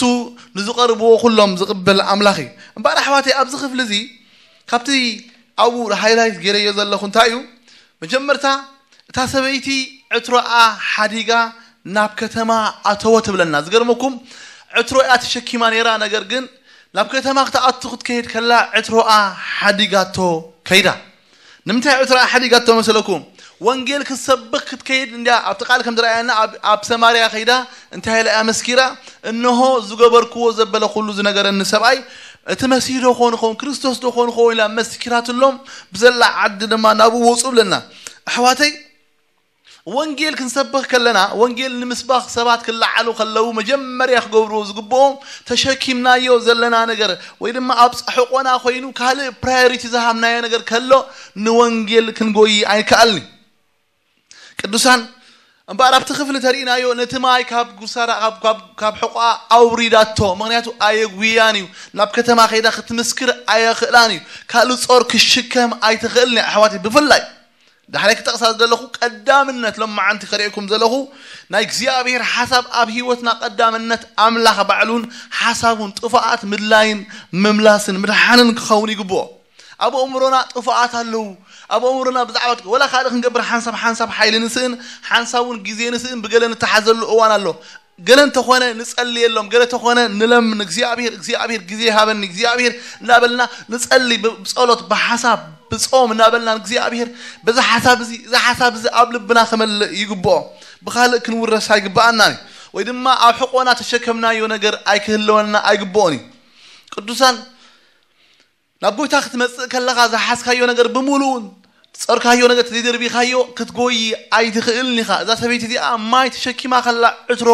ንዝቐርብዎ ኩሎም ዝቕበል ኣምላኽ እዩ። እምበኣር ኣሕዋተይ፣ ኣብዚ ክፍሊ እዚ ካብቲ ኣብኡ ሃይላይት ገይረዮ ዘለኹ እንታይ እዩ? መጀመርታ፣ እታ ሰበይቲ ዕትሮኣ ሓዲጋ ናብ ከተማ ኣተወ ትብለና። ዝገርመኩም፣ ዕትሮ እያ ተሸኪማ ነይራ፣ ነገር ግን ናብ ከተማ ክትኣቱ ክትከይድ ከላ ዕትሮኣ ሓዲጋቶ ከይዳ። ንምንታይ ዕትሮኣ ሓዲጋቶ መሰለኩም? ወንጌል ክትሰብኽ ክትከይድ እንድያ፣ ኣብቲ ቃል ከም ዝረኣየና ኣብ፣ ኣብ ሰማርያ ከይዳ እንታይ ኢላ እያ መስኪራ? "እንሆ ዝገበርክዎ ዘበለ ኩሉ ዝነገረኒ ሰብኣይ፣ እቲ መሲህ ዶ ኾን ኾን፣ ክርስቶስ ዶ ኾን ኾን?" ኢላ መስኪራትሎም፣ ብዘላ ዓዲ ድማ ናብኡ ወጹ ብለና። ኣሕዋተይ፣ ወንጌል ክንሰብኽ ከለና፣ ወንጌል ንምስባኽ ሰባት ክለዓሉ ከለዉ፣ መጀመርያ ክገብርዎ ዝግብኦም፣ ተሸኪምናዮ ዘለና ነገር ወይ ድማ ኣብ ሕቖና ኮይኑ ካልእ ፕራዮሪቲ ዝሃብናዮ ነገር ከሎ፣ ንወንጌል ክንጎይ ኣይከኣልኒ። ቅዱሳን፣ እምበኣር ኣብቲ ክፍሊ ተርእናዮ ነቲ ማይ ካብ ጉሳራ ካብ ሕቆኣ ኣውሪዳቶ። ምክንያቱ ኣየጉያን እዩ። ናብ ከተማ ከይዳ ክትምስክር ኣየኽእላን እዩ። ካልእ ጾር ክሽከም ኣይትኽእልን እያ ኣሕዋት። ብፍላይ ዳሕራይ ክጠቕሳ ዝደለኹ ቀዳምነት ሎም መዓንቲ ከርእየኩም ዘለኹ ናይ እግዚኣብሔር ሓሳብ ኣብ ህይወትና ቀዳምነት ኣምላኽ ባዕሉን ሓሳቡን ጥፋኣት ምድላይን ምምላስን ምድሓንን ክኸውን ይግብኦ። ኣብ ኣእምሮና ጥፋኣት ኣለዉ። ኣብ ኣእምሮና ብዛዕባ ወላ ካልእ ክንገብር ሓንሳብ ሓንሳብ ሓይሊ ንስእን ሓንሳብ እውን ግዜ ንስእን ብገለ ንተሓዘሉ እዋን ኣሎ። ገለ እንተኾነ ንጸልየሎም፣ ገለ እንተኾነ ንለምን እግዚኣብሔር፣ እግዚኣብሔር ግዜ ሃበኒ እግዚኣብሔር እናበልና ንጸሊ። ብጸሎት ብሓሳብ ብጾም እናበልና እግዚኣብሔር በዛ ሓሳብ እዚ እዛ ሓሳብ እዚ ኣብ ልብና ክመልእ ይግብኦ። ብኻልእ ክንውረስ ኣይግብኣናን እዩ። ወይ ድማ ኣብ ሕቆና ተሸከምናዮ ነገር ኣይክህልወና ኣይግብኦን እዩ። ቅዱሳን ናብ ጎይታ ክትመጽእ ከለኻ ዝሓዝካዮ ነገር ብምሉኡ ጸርካዮ ነገር ተዘይደርቢኻዮ ክትጎይ ኣይትኽእልን ኢኻ። እዛ ሰበይቲ እዚኣ ማይ ተሸኪማ ከላ ዕትሮ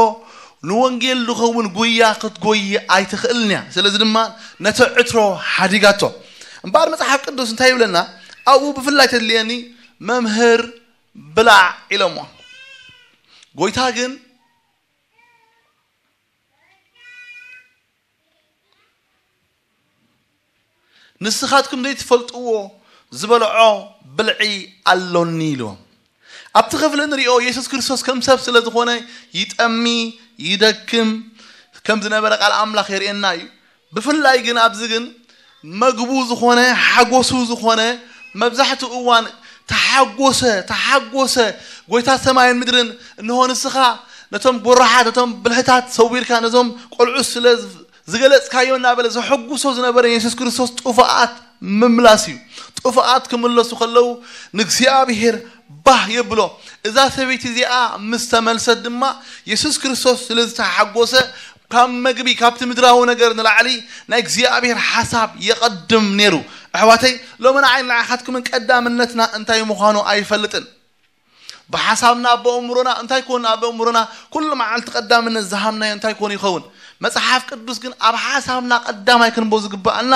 ንወንጌል ዝኸውን ጉያ ክትጎይ ኣይትኽእልን እያ። ስለዚ ድማ ነቲ ዕትሮ ሓዲጋቶ። እምበኣር መጽሓፍ ቅዱስ እንታይ ይብለና? ኣብኡ ብፍላይ ተድልየኒ መምህር ብላዕ ኢሎሞ። ጎይታ ግን ንስኻትኩም ዘይትፈልጥዎ ዝበልዖ ብልዒ ኣሎኒ ኢልዎም። ኣብቲ ክፍሊ ንሪኦ የሱስ ክርስቶስ ከም ሰብ ስለ ዝኾነ ይጠሚ ይደክም ከም ዝነበረ ቃል ኣምላኽ የርእየና እዩ። ብፍላይ ግን ኣብዚ ግን መግቡ ዝኾነ ሓጎሱ ዝኾነ መብዛሕትኡ እዋን ተሓጎሰ ተሓጎሰ። ጎይታ ሰማይን ምድርን እንሆ ንስኻ ነቶም ጎራሓት ነቶም ብልሕታት ሰዊርካ ነዞም ቆልዑ ስለ ዝገለጽካዮ እናበለ ዘሐጉሶ ዝነበረ የሱስ ክርስቶስ ጥፉኣት ምምላስ እዩ። ጥፉኣት ክምለሱ ከለዉ ንእግዚኣብሔር ባህ የብሎ። እዛ ሰበይቲ እዚኣ ምስ ተመልሰት ድማ የሱስ ክርስቶስ ስለ ዝተሓጎሰ ካብ መግቢ ካብቲ ምድራዊ ነገር ንላዕሊ ናይ እግዚኣብሔር ሓሳብ የቐድም ነይሩ። ኣሕዋተይ፣ ሎሚ ንዓይ ንዓኻትኩምን ቀዳምነትና እንታይ ምዃኑ ኣይፈልጥን። ብሓሳብና ኣብ ኣእምሮና እንታይ ኮን ኣብ ኣእምሮና ኩሉ መዓልቲ ቀዳምነት ዝሃምናዮ እንታይ ኮን ይኸውን? መጽሓፍ ቅዱስ ግን ኣብ ሓሳብና ቀዳማይ ክንቦ ዝግብኣና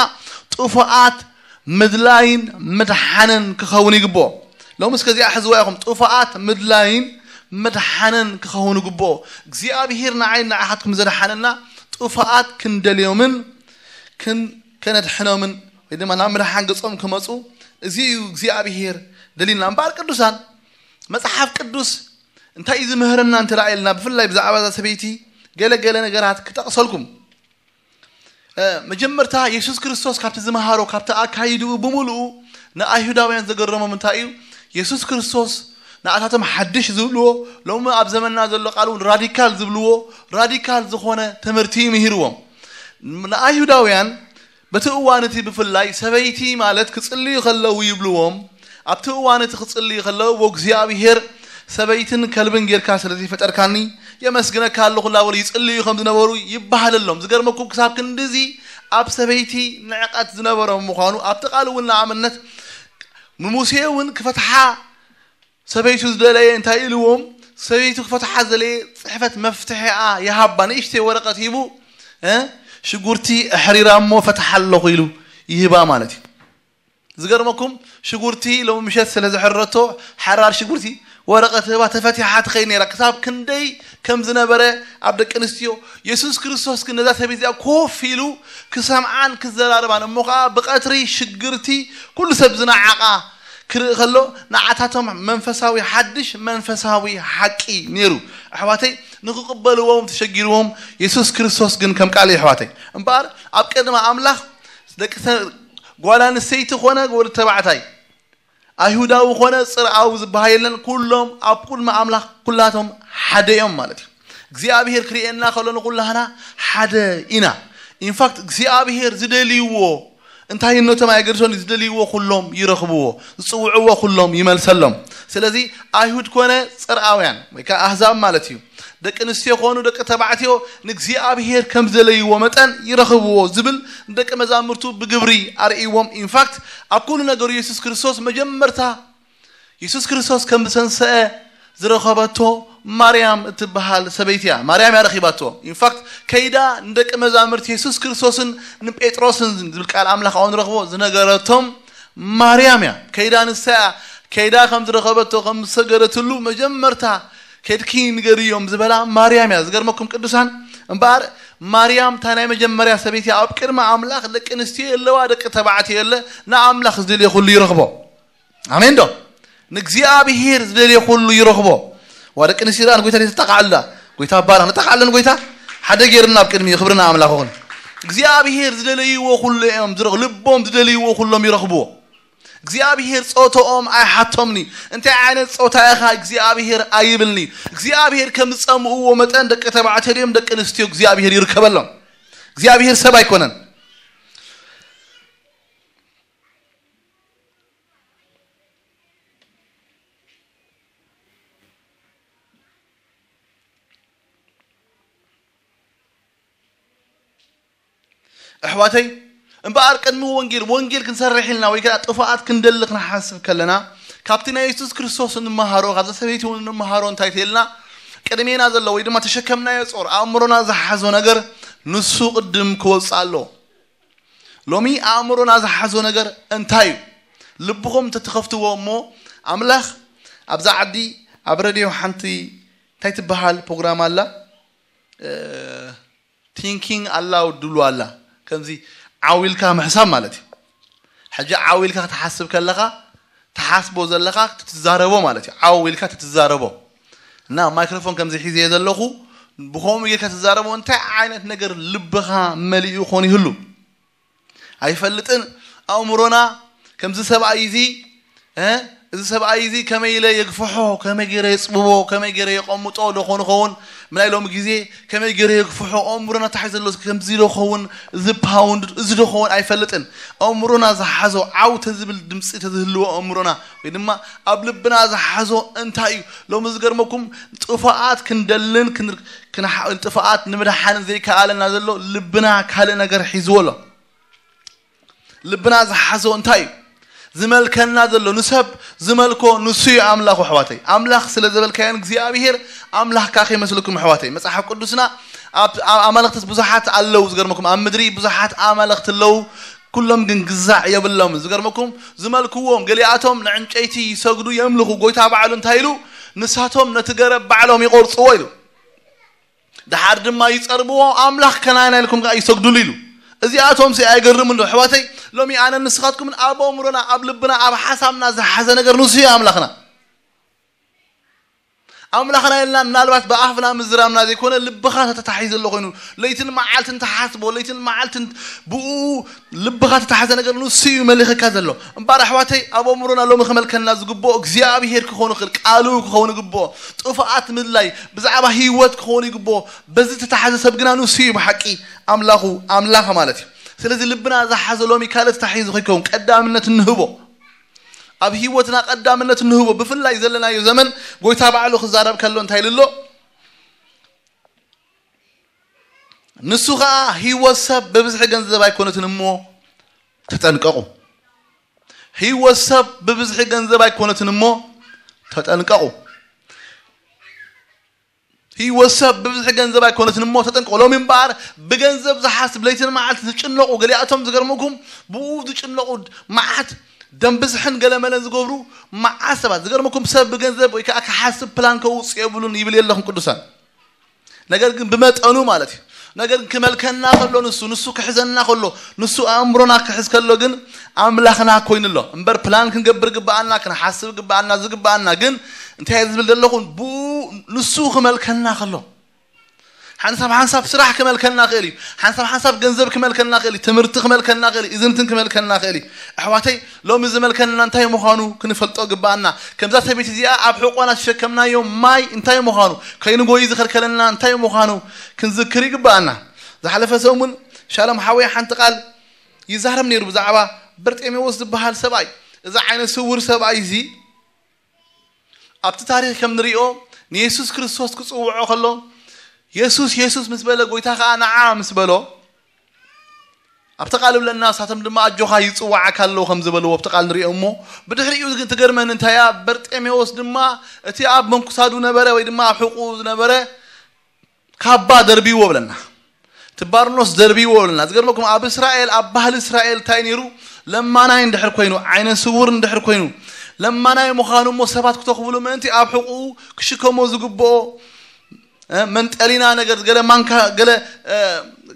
ጥፉኣት ምድላይን ምድሓንን ክኸውን ይግብኦ። ሎሚ እስከ እዚኣ ሕዝዋ ኢኹም፣ ጥፉኣት ምድላይን ምድሓንን ክኸውን ይግብኦ። እግዚኣብሔር ንዓይ ንዓኻትኩም ዘድሓነና ጥፉኣት ክንደልዮምን ክን- ከነድሕኖምን ወይ ድማ ናብ ምድሓን ገጾም ክመፁ እዚ እዩ እግዚኣብሔር ደሊና። እምበኣር ቅዱሳን መጽሓፍ ቅዱስ እንታይ እዩ ዝምህረና እንተ ኢልና ብፍላይ ብዛዕባ እዛ ሰበይቲ ገለ ገለ ነገራት ክጠቕሰልኩም። መጀመርታ የሱስ ክርስቶስ ካብቲ ዝመሃሮ ካብቲ ኣካይድኡ ብምሉኡ ንኣይሁዳውያን ዘገረሞም እንታይ እዩ? የሱስ ክርስቶስ ንኣታቶም ሓድሽ ዝብልዎ ሎሚ ኣብ ዘመንና ዘሎ ቃል እውን ራዲካል ዝብልዎ ራዲካል ዝኾነ ትምህርቲ እዩ ምሂርዎም። ንኣይሁዳውያን በቲ እዋን እቲ ብፍላይ ሰበይቲ ማለት ክጽልዩ ከለዉ ይብልዎም ኣብቲ እዋን እቲ ክጽልዩ ከለዉ እግዚኣብሔር ሰበይትን ከልብን ጌርካ ስለ ዘይፈጠርካኒ የመስግነካ ኣለኹ እናበሉ ይጽልዩ ከም ዝነበሩ ይበሃለሎም። ዝገርመኩም ክሳብ ክንድዚ ኣብ ሰበይቲ ንዕቐት ዝነበሮም ምዃኑ ኣብቲ ቃል እውን ንኣብነት ንሙሴ እውን ክፈትሓ ሰበይቱ ዝደለየ እንታይ ኢልዎም? ሰበይቱ ክፈትሓ ዝደለየ ጽሕፈት መፍትሒኣ ይሃባ ንእሽተይ ወረቐት ሂቡ ሽጉርቲ ኣሕሪራ እሞ ፈትሓ ኣለኹ ኢሉ ይህባ ማለት እዩ። ዝገርመኩም ሽጉርቲ ሎሚ ምሸት ስለ ዝሕረቶ ሓራር ሽጉርቲ ወረቐት ህባ ተፈቲሓ ትኸይድ ነይራ። ክሳብ ክንደይ ከም ዝነበረ ኣብ ደቂ ኣንስትዮ የሱስ ክርስቶስ ግን ነዛ ሰበይቲ እዚኣ ኮፍ ኢሉ ክሰምዓን ክዘራርባን እሞ ከዓ ብቐትሪ ሽግርቲ ኩሉ ሰብ ዝነዓቓ ክርኢ ከሎ ንዓታቶም መንፈሳዊ ሓድሽ መንፈሳዊ ሓቂ ነይሩ። ኣሕዋተይ ንክቕበልዎም ተሸጊርዎም የሱስ ክርስቶስ ግን ከም ቃል ኣሕዋተይ እምበኣር ኣብ ቅድሚ ኣምላኽ ደቂ ጓል ኣንስተይቲ ኮነ ወዲ ተባዕታይ ኣይሁዳዊ ኮነ ጽርኣዊ ዝበሃል የለን። ኩሎም ኣብ ቅድሚ ኣምላኽ ኩላቶም ሓደ እዮም ማለት እዩ። እግዚኣብሔር ክርእየና ከሎ ንኩላህና ሓደ ኢና። ኢንፋክት እግዚኣብሔር ዝደልይዎ እንታይነቶም ኣየገድሶን ዝደልይዎ ኩሎም ይረኽብዎ፣ ዝጽውዕዎ ኩሎም ይመልሰሎም። ስለዚ ኣይሁድ ኮነ ጽርኣውያን ወይ ከዓ ኣህዛብ ማለት እዩ ደቂ ኣንስትዮ ኮኑ ደቂ ተባዕትዮ ንእግዚኣብሔር ከም ዝደለይዎ መጠን ይረኽብዎ ዝብል ንደቂ መዛምርቱ ብግብሪ ኣርእይዎም። ኢንፋክት ኣብ ኩሉ ነገሩ የሱስ ክርስቶስ መጀመርታ የሱስ ክርስቶስ ከም ዝተንሰአ ዝረኸበቶ ማርያም እትበሃል ሰበይቲ እያ። ማርያም እያ ረኺባቶ። ኢንፋክት ከይዳ ንደቂ መዛምርቲ የሱስ ክርስቶስን ንጴጥሮስን ዝብል ቃል ኣምላኽ ኣው ንረኽቦ ዝነገረቶም ማርያም እያ። ከይዳ ንሳ እያ ከይዳ ከም ዝረኸበቶ ከም ዝሰገደትሉ መጀመርታ ከድኪ ንገርዮም ዝበላ ማርያም እያ። ዝገርመኩም ቅዱሳን፣ እምበኣር ማርያም እታ ናይ መጀመርያ ሰበይቲ ኣብ ቅድሚ ኣምላኽ፣ ደቂ ኣንስትዮ የለዋ፣ ደቂ ተባዕትዮ የለ፣ ንኣምላኽ ዝደልዮ ኩሉ ይረኽቦ። ኣሜን ዶ? ንእግዚኣብሔር ዝደልዮ ኩሉ ይረኽቦ። ዋ ደቂ ኣንስትዮ ደኣ ንጎይታ ዘይተጣቃዕላ፣ ጎይታ ባረኽ። ንጣቃዕለን ጎይታ ሓደ ገይርና ኣብ ቅድሚ ክብርና ኣምላኽ ይኹን። እግዚኣብሔር ዝደለይዎ ኩሉ እዮም ዝረኽ-፣ ልቦም ዝደለይዎ ኩሎም ይረኽብዎ። እግዚኣብሔር ጾታኦም ኣይሓቶምኒ። እንታይ ዓይነት ጾታ ኢኻ እግዚኣብሔር ኣይብልኒ። እግዚኣብሔር ከም ዝጸምእዎ መጠን ደቂ ተባዕትዮ ድዮም ደቂ ኣንስትዮ እግዚኣብሔር ይርከበሎም። እግዚኣብሔር ሰብ ኣይኮነን። ኣሕዋተይ፣ እምበኣር ቅድሚ ወንጌል፣ ወንጌል ክንሰርሕ ኢልና ወይ ከኣ ጥፋኣት ክንደሊ ክንሓስብ ከለና፣ ካብቲ ናይ የሱስ ክርስቶስ እንመሃሮ፣ ካብዛ ሰበይቲ እውን እንመሃሮ እንታይ ተልና፣ ቅድሜና ዘሎ ወይ ድማ ተሸከምናዮ ጾር፣ ኣእምሮና ዝሓዞ ነገር ንሱ ቅድም ክወጽእ ኣለዎ። ሎሚ ኣእምሮና ዝሓዞ ነገር እንታይ እዩ? ልብኹም እንተትኸፍትዎ እሞ፣ ኣምላኽ ኣብዛ ዓዲ፣ ኣብ ረድዮ ሓንቲ እንታይ ትበሃል ፕሮግራም ኣላ? እ፣ Thinking Aloud ድብሉ ኣላ። ከምዚ ዓው ኢልካ ምሕሳብ ማለት እዩ። ሕጂ ዓው ኢልካ ክትሓስብ ከለኻ፣ ትሓስቦ ዘለኻ ትትዛረቦ ማለት እዩ። ዓው ኢልካ ትትዛረቦ። እና ማይክሮፎን ከምዚ ሒዘ ዘለኹ፣ ብኸምኡ ጌርካ ትዛረቦ፣ እንታይ ዓይነት ነገር ልብኻ መሊኡ ኾን ይህሉ? ኣይፈልጥን። ኣእምሮና ከምዚ ሰብኣይ እዚ፣ እ፣ እዚ ሰብኣይ እዚ ከመይ ኢለ የግፍሖ፣ ከመይ ገይረ የጽብቦ፣ ከመይ ገይረ የቐምጦ ዶ ኾን ኸውን? ምናይ ሎሚ ግዜ ከመይ ገይረ የግፍሖ? ኣእምሮና እንታይ ዘሎ ከምዚ ዶ ኸውን? እዚ ፓውንድ እዚ ዶ ኸውን? ኣይፈልጥን። ኣእምሮና ዝሓዞ ዓው ተዝብል ድምጺ ተዝህልዎ ኣእምሮና ወይ ድማ ኣብ ልብና ዝሓዞ እንታይ እዩ? ሎሚ ዝገርመኩም ጥፋኣት ክንደልን ክን-፣ ክንሓ-፣ ጥፋኣት ንምድሓንን ዘይከኣለና ዘሎ ልብና ካልእ ነገር ሒዝዎ ኣሎ። ልብና ዝሓዞ እንታይ እዩ? ዝመልከና ዘሎ ንሰብ ዝመልኮ ንሱ እዩ ኣምላኹ ኣሕዋተይ። ኣምላኽ ስለ ዘበልካዮን እግዚኣብሔር ኣምላኽካ ከይመስልኩም ኣሕዋተይ። መጽሓፍ ቅዱስና ኣብ፣ ኣብ ኣማልኽትስ ብዙሓት ኣለዉ ዝገርመኩም። ኣብ ምድሪ ብዙሓት ኣማልኽቲ ኣለዉ፣ ኩሎም ግን ግዛዕ የብሎም። ዝገርመኩም ዝመልክዎም ገሊኣቶም ንዕንጨይቲ ይሰግዱ የምልኹ። ጎይታ ባዕሉ እንታይ ኢሉ? ንሳቶም ነቲ ገረብ ባዕሎም ይቆርጽዎ ኢሉ። ደሓር ድማ ይጸርብዎ፣ ኣምላኽ ከናና ኢልኩም ከኣ ይሰግዱሉ ኢሉ። እዚኣቶም ሲ ኣይገርምን ዶ ኣሕዋተይ? ሎሚ ኣነ ንስኻትኩምን ኣብ ኣእምሮና ኣብ ልብና ኣብ ሓሳብና ዝሓዘ ነገር ንሱ እዩ ኣምላኽና። ኣምላኽና ኢልና ምናልባት ብኣፍና ምዝራምና ዘይኮነ ልብኻ ተታሒዙ ዘሎ ኮይኑ ለይትን መዓልትን ትሓስቦ ለይትን መዓልትን ብኡ ልብኻ ተታሓዘ ነገር ንሱ እዩ መሊኽካ ዘሎ። እምበኣር ኣሕዋተይ ኣብ ኣእምሮና ሎሚ ክመልከና ዝግብኦ እግዚኣብሄር ክኸውን ይኽእል፣ ቃሉ ክኸውን ይግብኦ። ጥፍኣት ምድላይ ብዛዕባ ህይወት ክኸውን ይግብኦ። በዚ ተታሓዘ ሰብ ግና ንሱ እዩ ብሓቂ ኣምላኹ ኣምላኽ ማለት እዩ። ስለዚ ልብና ዝሓዘ ሎሚ ካልእ ተታሒዙ ከይከውን ቀዳምነት እንህቦ። ኣብ ህይወትና ቀዳምነት እንህቦ። ብፍላይ ዘለናዮ ዘመን ጎይታ ባዕሉ ክዛረብ ከሎ እንታይ ኢሉ ኣሎ? ንሱ ኸኣ ህይወት ሰብ ብብዝሒ ገንዘብ ኣይኮነትን እሞ ተጠንቀቑ። ህይወት ሰብ ብብዝሒ ገንዘብ ኣይኮነትን እሞ ተጠንቀቑ። ህይወት ሰብ ብብዝሒ ገንዘብ ኣይኮነትን እሞ ተጠንቀቑ። ሎሚ እምበኣር ብገንዘብ ዝሓስብ ለይትን መዓልቲ ዝጭነቑ ገሊኣቶም ዝገርመኩም ብኡ ዝጭነቑ መዓት ደም ብዝሕን ገለመለን ዝገብሩ መዓት ሰባት ዝገርመኩም ሰብ ብገንዘብ ወይ ከዓ ክሓስብ ፕላን ከውፅእ የብሉን ይብል የለኹም ቅዱሳን። ነገር ግን ብመጠኑ ማለት እዩ። ነገር ግን ክመልከና ከሎ ንሱ፣ ንሱ ክሕዘና ከሎ፣ ንሱ ኣእምሮና ክሕዝ ከሎ ግን ኣምላኽና ኮይኑ ኣሎ። እምበር ፕላን ክንገብር ግብኣና፣ ክንሓስብ ግብኣና፣ ዝግብኣና ግን እንታይ እየ ዝብል ዘለኹ? ብኡ ንሱ ክመልከና ከሎ። ሓንሳብ ሓንሳብ ስራሕ ክመልከና ክእል እዩ። ሓንሳብ ሓንሳብ ገንዘብ ክመልከና ክእል እዩ። ትምህርቲ ክመልከና ክእል እዩ። እዝንትን ክመልከና ክእል እዩ። ኣሕዋተይ፣ ሎሚ ዝመልከና እንታይ ምዃኑ ክንፈልጦ ግብኣና። ከምዛ ሰበይቲ እዚኣ ኣብ ሕቆና ዝሸከምናዮ ማይ እንታይ ምዃኑ፣ ከይንጎይ ዝኸልከለና እንታይ ምዃኑ ክንዝክር ይግብኣና። ዝሓለፈ ሰሙን ሻሎም ሓወይ ሓንቲ ቃል ይዛረብ ነይሩ ብዛዕባ በርጤሜዎስ ዝበሃል ሰብኣይ። እዚ ዓይነ ስውር ሰብኣይ እዚ ኣብቲ ታሪኽ ከም ንሪኦ ንየሱስ ክርስቶስ ክጽውዖ ከሎ የሱስ የሱስ ምስ በለ ጎይታ ኸኣ ንዓ ምስ በሎ ኣብቲ ቃል ይብለና ንሳቶም ድማ ኣጆኻ ይጽውዓካ ኣለዉ ከም ዝበልዎ ኣብቲ ቃል ንሪኦ እሞ ብድሕሪኡ ግን ትገርመኒ እንታይ እያ በርጤሜዎስ ድማ እቲ ኣብ መንኩሳዱ ነበረ ወይ ድማ ኣብ ሕቁ ዝነበረ ካባ ደርቢዎ ብለና። እቲ ባርኖስ ደርቢዎ ብለና። ዝገርመኩም ኣብ እስራኤል ኣብ ባህሊ እስራኤል እንታይ ነይሩ? ለማናይ እንድሕር ኮይኑ ዓይነ ስውር እንድሕር ኮይኑ ለማናይ ምዃኑ እሞ ሰባት ክተኽብሉ ምእንቲ ኣብ ሕቑኡ ክሽከሞ ዝግብኦ መንጠሊና ነገር፣ ገለ ማንካ፣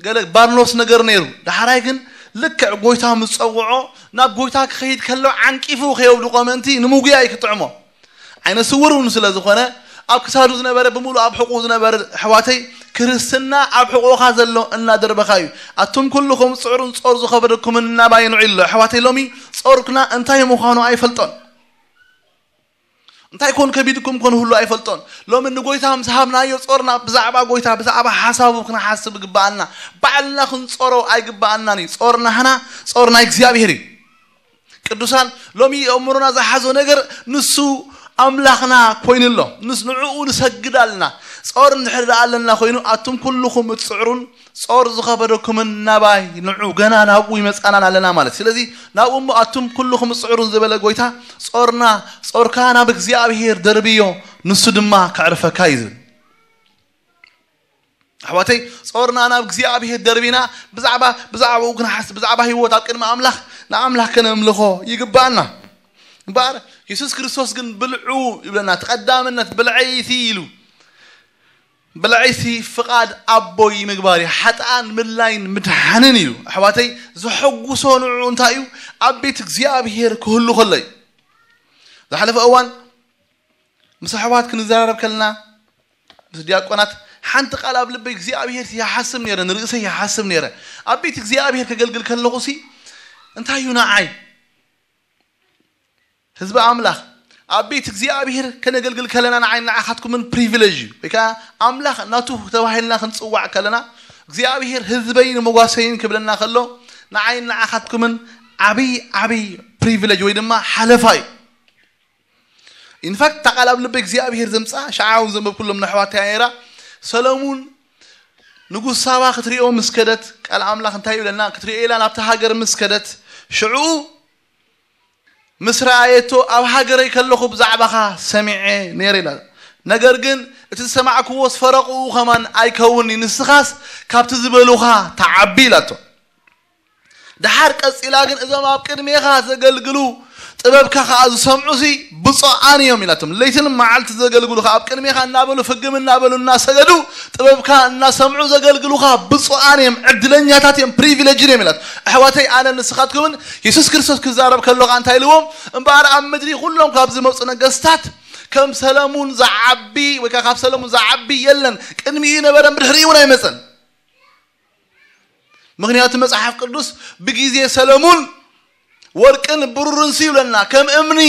ገለ ባርኖስ ነገር ነይሩ። ዳሕራይ ግን ልክዕ ጎይታ ምስ ጸውዖ ናብ ጎይታ ክኸይድ ከሎ ዓንቂፉ ከየውድቆ ምእንቲ ንምጉያይ ክጥዕሞ። ዓይነ ስውር እውን ስለ ዝኾነ ኣብ ክሳዱ ዝነበረ ብምሉእ ኣብ ሕቑኡ ዝነበረ ኣሕዋተይ ክርስትና ኣብ ሕቑኻ ዘሎ እናደርበኻ እዩ። ኣቱም ኩልኹም ጽዕሩን ጾር ዝኸበደኩምን ናባይ ንዑ ኢሎ። ኣሕዋተይ ሎሚ ጾርክና እንታይ ምዃኑ ኣይፈልጦን። እንታይ ኮን ከቢድኩም ኮን ህሉ ኣይፈልጦን። ሎሚ ንጎይታ ምስ ሃብናዮ ጾርና ብዛዕባ ጎይታ ብዛዕባ ሓሳቡ ክንሓስብ ይግባኣና። ባዕልና ክንጾሮ ኣይግባኣናን እዩ። ጾርና ህና ጾርና እግዚኣብሔር እዩ። ቅዱሳን ሎሚ ኣእምሮና ዝሓዞ ነገር ንሱ ኣምላኽና ኮይኑ ኣሎ። ንስ ንዕኡ ንሰግድ ኣለና። ጾር እንድሕር ደኣ ኣለና ኮይኑ ኣቱም ኩልኹም እትጽዕሩን ጾር ዝኸበደኩምን ናባይ ንዑ፣ ገና ናብኡ ይመጻናን ኣለና ማለት። ስለዚ ናብኡ እሞ ኣቱም ኩልኹም እጽዕሩን ዝበለ ጎይታ ጾርና ጾርካ ናብ እግዚኣብሔር ደርብዮ ንሱ ድማ ከዕርፈካ እዩ ዝብል። ኣሕዋተይ ጾርና ናብ እግዚኣብሔር ደርቢና ብዛዕባ ብዛዕባኡ ክንሓስብ ብዛዕባ ህይወት ኣብ ቅድሚ ኣምላኽ ንኣምላኽ ከነምልኾ ይግባኣና። እምበኣር የሱስ ክርስቶስ ግን ብልዑ ይብለና፣ እቲ ቀዳምነት ብልዐይቲ ኢሉ ብልዐይቲ ፍቓድ ኣቦይ ምግባር እዩ፣ ሓጥኣን ምላይን ምድሓንን እዩ። ኣሕዋተይ ዘሐጉሶ ንዕኡ እንታይ እዩ? ኣብ ቤት እግዚኣብሔር ክህሉ ከሎ እዩ። ዝሓለፈ እዋን ምስ ኣሕዋት ክንዘራረብ ከለና ምስ ዲያቆናት ሓንቲ ቃል ኣብ ልበይ እግዚኣብሔር ይሓስብ ነይረ፣ ንርእሰይ ይሓስብ ነይረ። ኣብ ቤት እግዚኣብሔር ከገልግል ከለኹ ሲ እንታይ እዩ ንዓይ ህዝቢ ኣምላኽ ኣብ ቤት እግዚኣብሔር ከነገልግል ከለና ንዓይ ንዓኻትኩምን ፕሪቪሌጅ እዩ። ወይ ከዓ ኣምላኽ ናቱ ተባሂልና ክንጽዋዕ ከለና እግዚኣብሔር ህዝበይን መጓሰይን ክብለና ከሎ ንዓይ ንዓኻትኩምን ዓብይ ዓብይ ፕሪቪሌጅ ወይ ድማ ሓለፋ እዩ። ኢንፋክት እታ ቃል ኣብ ልበይ እግዚኣብሔር ዘምፅኣ ሸዓ እውን ዘንበብኩሎም ነሕዋት እያ ነይራ። ሰለሙን ንጉስ ሳባ ክትሪኦ ምስ ከደት ቃል ኣምላኽ እንታይ ይብለና? ክትሪኦ ኢላ ናብቲ ሃገር ምስ ከደት ሽዑ ምስ ረኣየቶ ኣብ ሃገረይ ከለኹ ብዛዕባኻ ሰሚዐ ነይረ ኢላ። ነገር ግን እቲ ዝሰማዕክዎ ዝፈረቕኡ ኸማን ኣይከውን እዩ፣ ንስኻስ ካብቲ ዝበሉኻ ተዓቢ ኢላቶ። ደሓር ቀጺላ ግን እዞም ኣብ ቅድሜኻ ዘገልግሉ ጥበብካ ኸኣ ዝሰምዑ ሲ ብፁዓን እዮም ኢላቶም። ለይትን መዓልቲ ዘገልግሉኻ ኣብ ቅድሜኻ እናበሉ ፍግም እናበሉ እናሰገዱ ጥበብካ እናሰምዑ ዘገልግሉኻ ብፁዓን እዮም፣ ዕድለኛታት እዮም፣ ፕሪቪሌጅን እዮም ኢላት። ኣሕዋተይ ኣነ ንስኻትኩምን የሱስ ክርስቶስ ክዛረብ ከሎ ኸኣ እንታይ ኢልዎም? እምበኣር ኣብ ምድሪ ኩሎም ካብ ዝመጹ ነገስታት ከም ሰለሙን ዝዓቢ ወይ ከዓ ካብ ሰለሙን ዝዓቢ የለን፣ ቅድሚኡ ነበረ ብድሕሪኡ እውን ኣይመጸን። ምክንያቱ መጽሓፍ ቅዱስ ብግዜ ሰለሙን ወርቅን ብሩርን ሲ ይብለና ከም እምኒ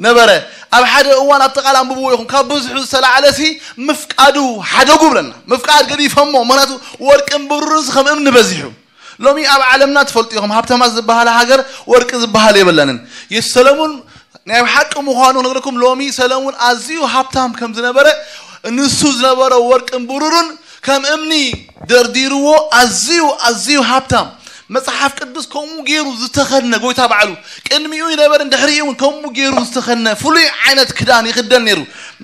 ነበረ። ኣብ ሓደ እዋን ኣብቲ ቃል ኣንብብዎ ይኹን ካብ ብዙሑ ዝተላዕለ ሲ ምፍቃዱ ሓደጉ ብለና። ምፍቃድ ገዲፈሞ፣ ምክንያቱ ወርቅን ብሩርን ሲ ከም እምኒ በዚሑ። ሎሚ ኣብ ዓለምና ትፈልጡ ኢኹም ሃብታማት ዝበሃላ ሃገር ወርቂ ዝበሃል የብለንን። የሱ ሰለሙን ናይ ሓቂ ምዃኑ ክነግረኩም ሎሚ ሰለሙን ኣዝዩ ሃብታም ከም ዝነበረ ንሱ ዝነበረ ወርቅን ብሩርን ከም እምኒ ደርዲርዎ ኣዝዩ ኣዝዩ ሃብታም መጽሓፍ ቅዱስ ከምኡ ገይሩ ዝተኸድነ ጎይታ ባዕሉ ቅድሚኡ ይነበርን ድሕሪኡ እውን ከምኡ ገይሩ ዝተኸድነ ፍሉይ ዓይነት ክዳን ይኽደን ነይሩ።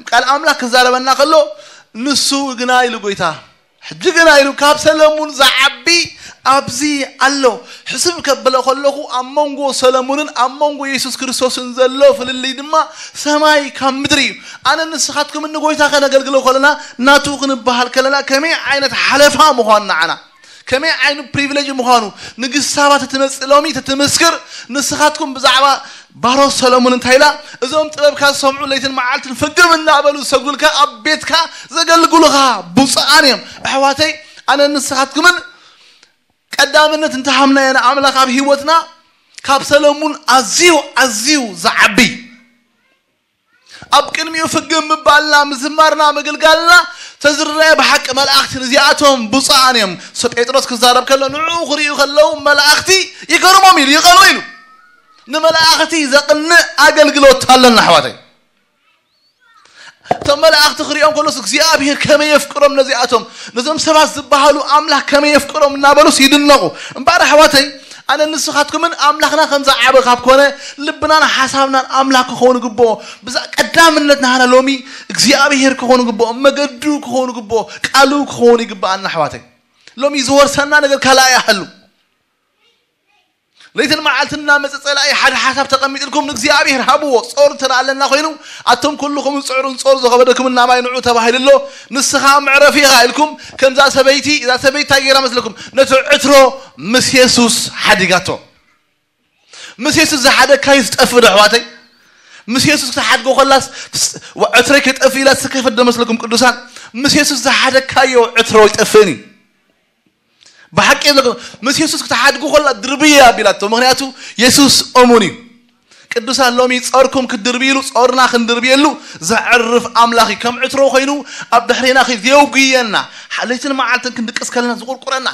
ቃል ኣምላኽ ክዛረበና ከሎ ንሱ ግና ኢሉ ጎይታ ሕጂ ግና ኢሉ ካብ ሰለሙን ዝዓቢ ኣብዚ ኣሎ። ሕስብ ከብለ ከለኹ ኣብ መንጎ ሰለሙንን ኣብ መንጎ የሱስ ክርስቶስን ዘሎ ፍልልይ ድማ ሰማይ ካብ ምድሪ እዩ። ኣነ ንስኻትኩም ንጎይታ ከነገልግሎ ከለና ናቱ ክንበሃል ከለና ከመይ ዓይነት ሓለፋ ምዃኑ ንዓና ከመይ ዓይነት ፕሪቪሌጅ ምዃኑ ንግስታባ ተትመጽእ ሎሚ ተትምስክር ንስኻትኩም ብዛዕባ ባሮስ ሰለሙን እንታይ ኢላ እዞም ጥበብካ ዝሰምዑ ለይትን መዓልትን ፍግም እናበሉ ዝሰግዱልካ ኣብ ቤትካ ዘገልግሉኻ ብፁዓን እዮም። ኣሕዋተይ ኣነ ንስኻትኩምን ቀዳምነት እንተሃምናዮ ንኣምላኽ ኣብ ህይወትና ካብ ሰለሙን ኣዝዩ ኣዝዩ ዝዓቢ ኣብ ቅድሚኡ ፍግም ምባልና ምዝማርና ምግልጋልና ተዝረየ ብሓቂ መላእኽቲ ንዚኣቶም ብፁዓን እዮም። ሶ ጴጥሮስ ክዛረብ ከሎ ንዕኡ ክርእዩ ከለዉ መላእኽቲ ይገርሞም ኢሉ ይቐኑ ኢሉ። ንመላእኽቲ ዘቕንእ ኣገልግሎት ኣለና ኣሕዋተይ። እቶም መላእኽቲ ክርእዮም ከሎስ እግዚኣብሔር ከመይ የፍቅሮም ነዚኣቶም ነዞም ሰባት ዝበሃሉ ኣምላኽ ከመይ የፍቅሮም እናበሉስ ይድነቑ። እምበኣር ኣሕዋተይ ኣነ ንስኻትኩምን ኣምላኽና ከም ዝዓበ ካብ ኮነ ልብናን ሓሳብናን ኣምላኽ ክኸውን ግብኦ። ብዛ ቀዳምነት ናህና ሎሚ እግዚኣብሔር ክኸውን ግብኦ፣ መገዱ ክኸውን ግብኦ፣ ቃሉ ክኸውን ይግብኣና ኣሕዋተይ። ሎሚ ዝወርሰና ነገር ካልኣ ይሃሉ። ለይትን መዓልትን እናመፀ ፀላኢ ሓደ ሓሳብ ተቐሚጥልኩም ንእግዚኣብሔር ሃብዎ። ጾር እንተ ኣለና ኮይኑ፣ ኣቶም ኩልኹም ዝፅዕሩን ጾር ዝኸበደኩም እናማይ ንዑ ተባሂሉ ኣሎ። ንስኻ መዕረፊ ኢኻ ኢልኩም ከምዛ ሰበይቲ፣ እዛ ሰበይቲ እንታይ ገይራ መስለኩም? ነቲ ዕትሮ ምስ የሱስ ሓዲጋቶ። ምስ የሱስ ዝሓደግካዮ ዝጠፍእ ዶ ኣሕዋተይ? ምስ የሱስ ክትሓድጎ ከላስ ዕትረይ ክጠፍእ ኢላ ዝሰከፈት ዶ መስለኩም ቅዱሳን? ምስ የሱስ ዝሓደግካዮ ዕትሮ ይጠፍእን እዩ። ብሓቂ የብለኩም። ምስ የሱስ ክትሓድጉ ከላ ድርብየ ኣቢላቶ። ምክንያቱ የሱስ እሙን እዩ። ቅዱሳን ሎሚ ጾርኩም ክትድርብይሉ ጾርና ክንድርብየሉ ዘዕርፍ ኣምላኽ እዩ። ከም ዕትሮ ኮይኑ ኣብ ድሕሬና ኸ ዘየውግየና ሓለይትን መዓልትን ክንድቅስ ከለና ዝቁርቁረና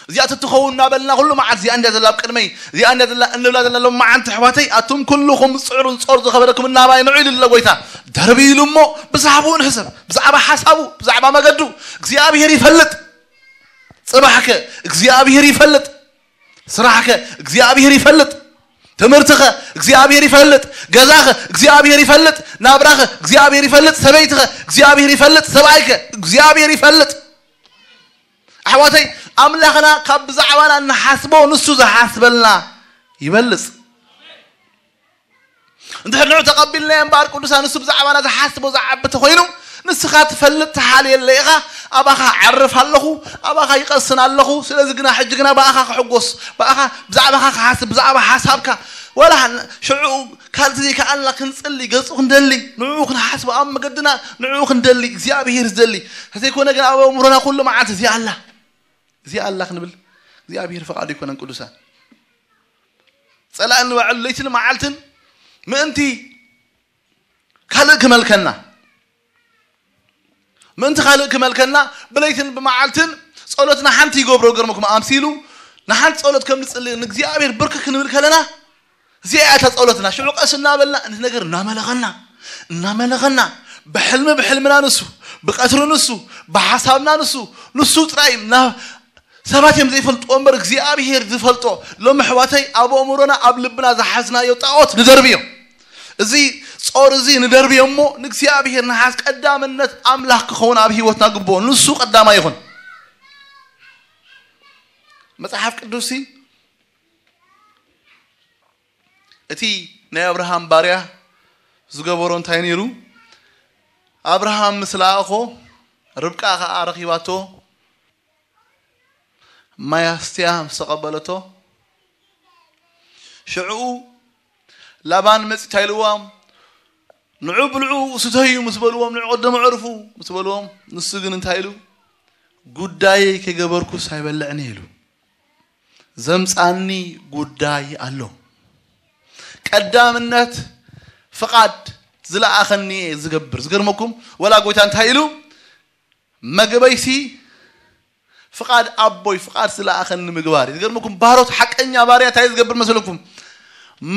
እዚኣ ትትኸውን እናበልና ኩሉ መዓልት እዚኣ እንዲያ ዘላ ኣብ ቅድመይ እዚኣ እንዲያ ዘላ እንብላ ዘለና ሎም መዓልቲ ኣሕዋተይ ኣቱም ኩልኹም ዝፅዕሩን ጾር ዝኸበደኩም እናባይ ንዑ ኢሉ ኣሎ ጎይታ። ደርቢ ኢሉ እሞ ብዛዕባኡ ንሕሰብ። ብዛዕባ ሓሳቡ ብዛዕባ መገዱ እግዚኣብሔር ይፈልጥ። ጽባሕከ እግዚኣብሔር ይፈልጥ። ስራሕከ እግዚኣብሔር ይፈልጥ። ትምህርትኸ እግዚኣብሔር ይፈልጥ። ገዛኸ እግዚኣብሔር ይፈልጥ። ናብራኸ እግዚኣብሔር ይፈልጥ። ሰበይትኸ እግዚኣብሔር ይፈልጥ። ሰብኣይከ እግዚኣብሔር ይፈልጥ። ኣሕዋተይ ኣምላኽና ካብ ብዛዕባና እንሓስቦ ንሱ ዝሓስበልና ይበልጽ። እንድሕር ንዑ ተቐቢልናዮ እምበኣር ቅዱሳን ንሱ ብዛዕባና ዝሓስቦ ዝዓቢ ተኾይኑ ንስኻ ትፈልጥ ትሓልየለ ኢኻ። ኣባኻ ዓርፍ ኣለኹ፣ ኣባኻ ይቐስን ኣለኹ። ስለዚ ግና ሕጂ ግና ብኣኻ ክሕጎስ ብኣኻ ብዛዕባኻ ክሓስብ ብዛዕባ ሓሳብካ ወላ ሽዑ ካልቲ ዘይከኣልና ክንጽሊ ገጹ ክንደሊ ንዕኡ ክንሓስብ ኣብ መገድና ንዕኡ ክንደሊ እግዚኣብሔር ዝደሊ እንተዘይኮነ ግን ኣብ ኣእምሮና ኩሉ መዓልቲ እዚኣ ኣላ እዚኣ ኣላ ክንብል እግዚኣብሔር ፍቓዱ ኣይኮነን። ቅዱሳን ጸላእ ንባዕሉ ለይትን መዓልትን ምእንቲ ካልእ ክመልከና ምእንቲ ካልእ ክመልከና ብለይትን ብመዓልትን ጸሎትና ሓንቲ ይገብሮ። ገርመኩም ኣምሲሉ ንሓንቲ ጸሎት ከም ንጽሊ ንእግዚኣብሔር ብርክ ክንብል ከለና እዚኣ እያ እታ ጸሎትና። ሽዑ ቀስ እናበልና ነቲ ነገር እናመለኸና እናመለኸና ብሕልሚ ብሕልምና ንሱ ብቀትሪ ንሱ ብሓሳብና ንሱ ንሱ ጥራይ ናብ ሰባት እዮም ዘይፈልጥዎ እምበር እግዚኣብሔር ዝፈልጦ። ሎም ኣሕዋተይ ኣብ ኣእምሮና ኣብ ልብና ዝሓዝናዮ ጣዖት ንደርብዮ። እዚ ጾር እዚ ንደርብዮ እሞ ንእግዚኣብሔር ንሓዝ ቀዳምነት ኣምላኽ ክኸውን ኣብ ህይወትና ግብኦ። ንሱ ቀዳማይ ይኹን። መጽሓፍ ቅዱስ እቲ ናይ ኣብርሃም ባርያ ዝገበሮ እንታይ ነይሩ? ኣብርሃም ምስ ለኣኾ ርብቃ ኸዓ ረኺባቶ ማይ ኣስትያ ምስ ተቐበለቶ ሽዕኡ ላባን መፂ እንታይ ኢልዎም ንዑ ብልዑ ስተዩ ምስ በልዎም ንዑ ቀደም ዕርፉ ምስ በልዎም ንሱ ግን እንታይ ኢሉ ጉዳየይ ከገበርኩስ ኣይበልዕን ኢሉ ዘምፃኒ ጉዳይ ኣሎ። ቀዳምነት ፍቓድ ዝለኣኸኒ እየ ዝገብር። ዝገርመኩም ወላ ጎይታ እንታይ ኢሉ መግበይሲ ፍቓድ ኣቦይ ፍቓድ ዝለኣኸኒ ምግባር እዩ። ዝገርመኩም ባሮት ሓቀኛ ባርያ እንታይ ዝገብር መስለኩም?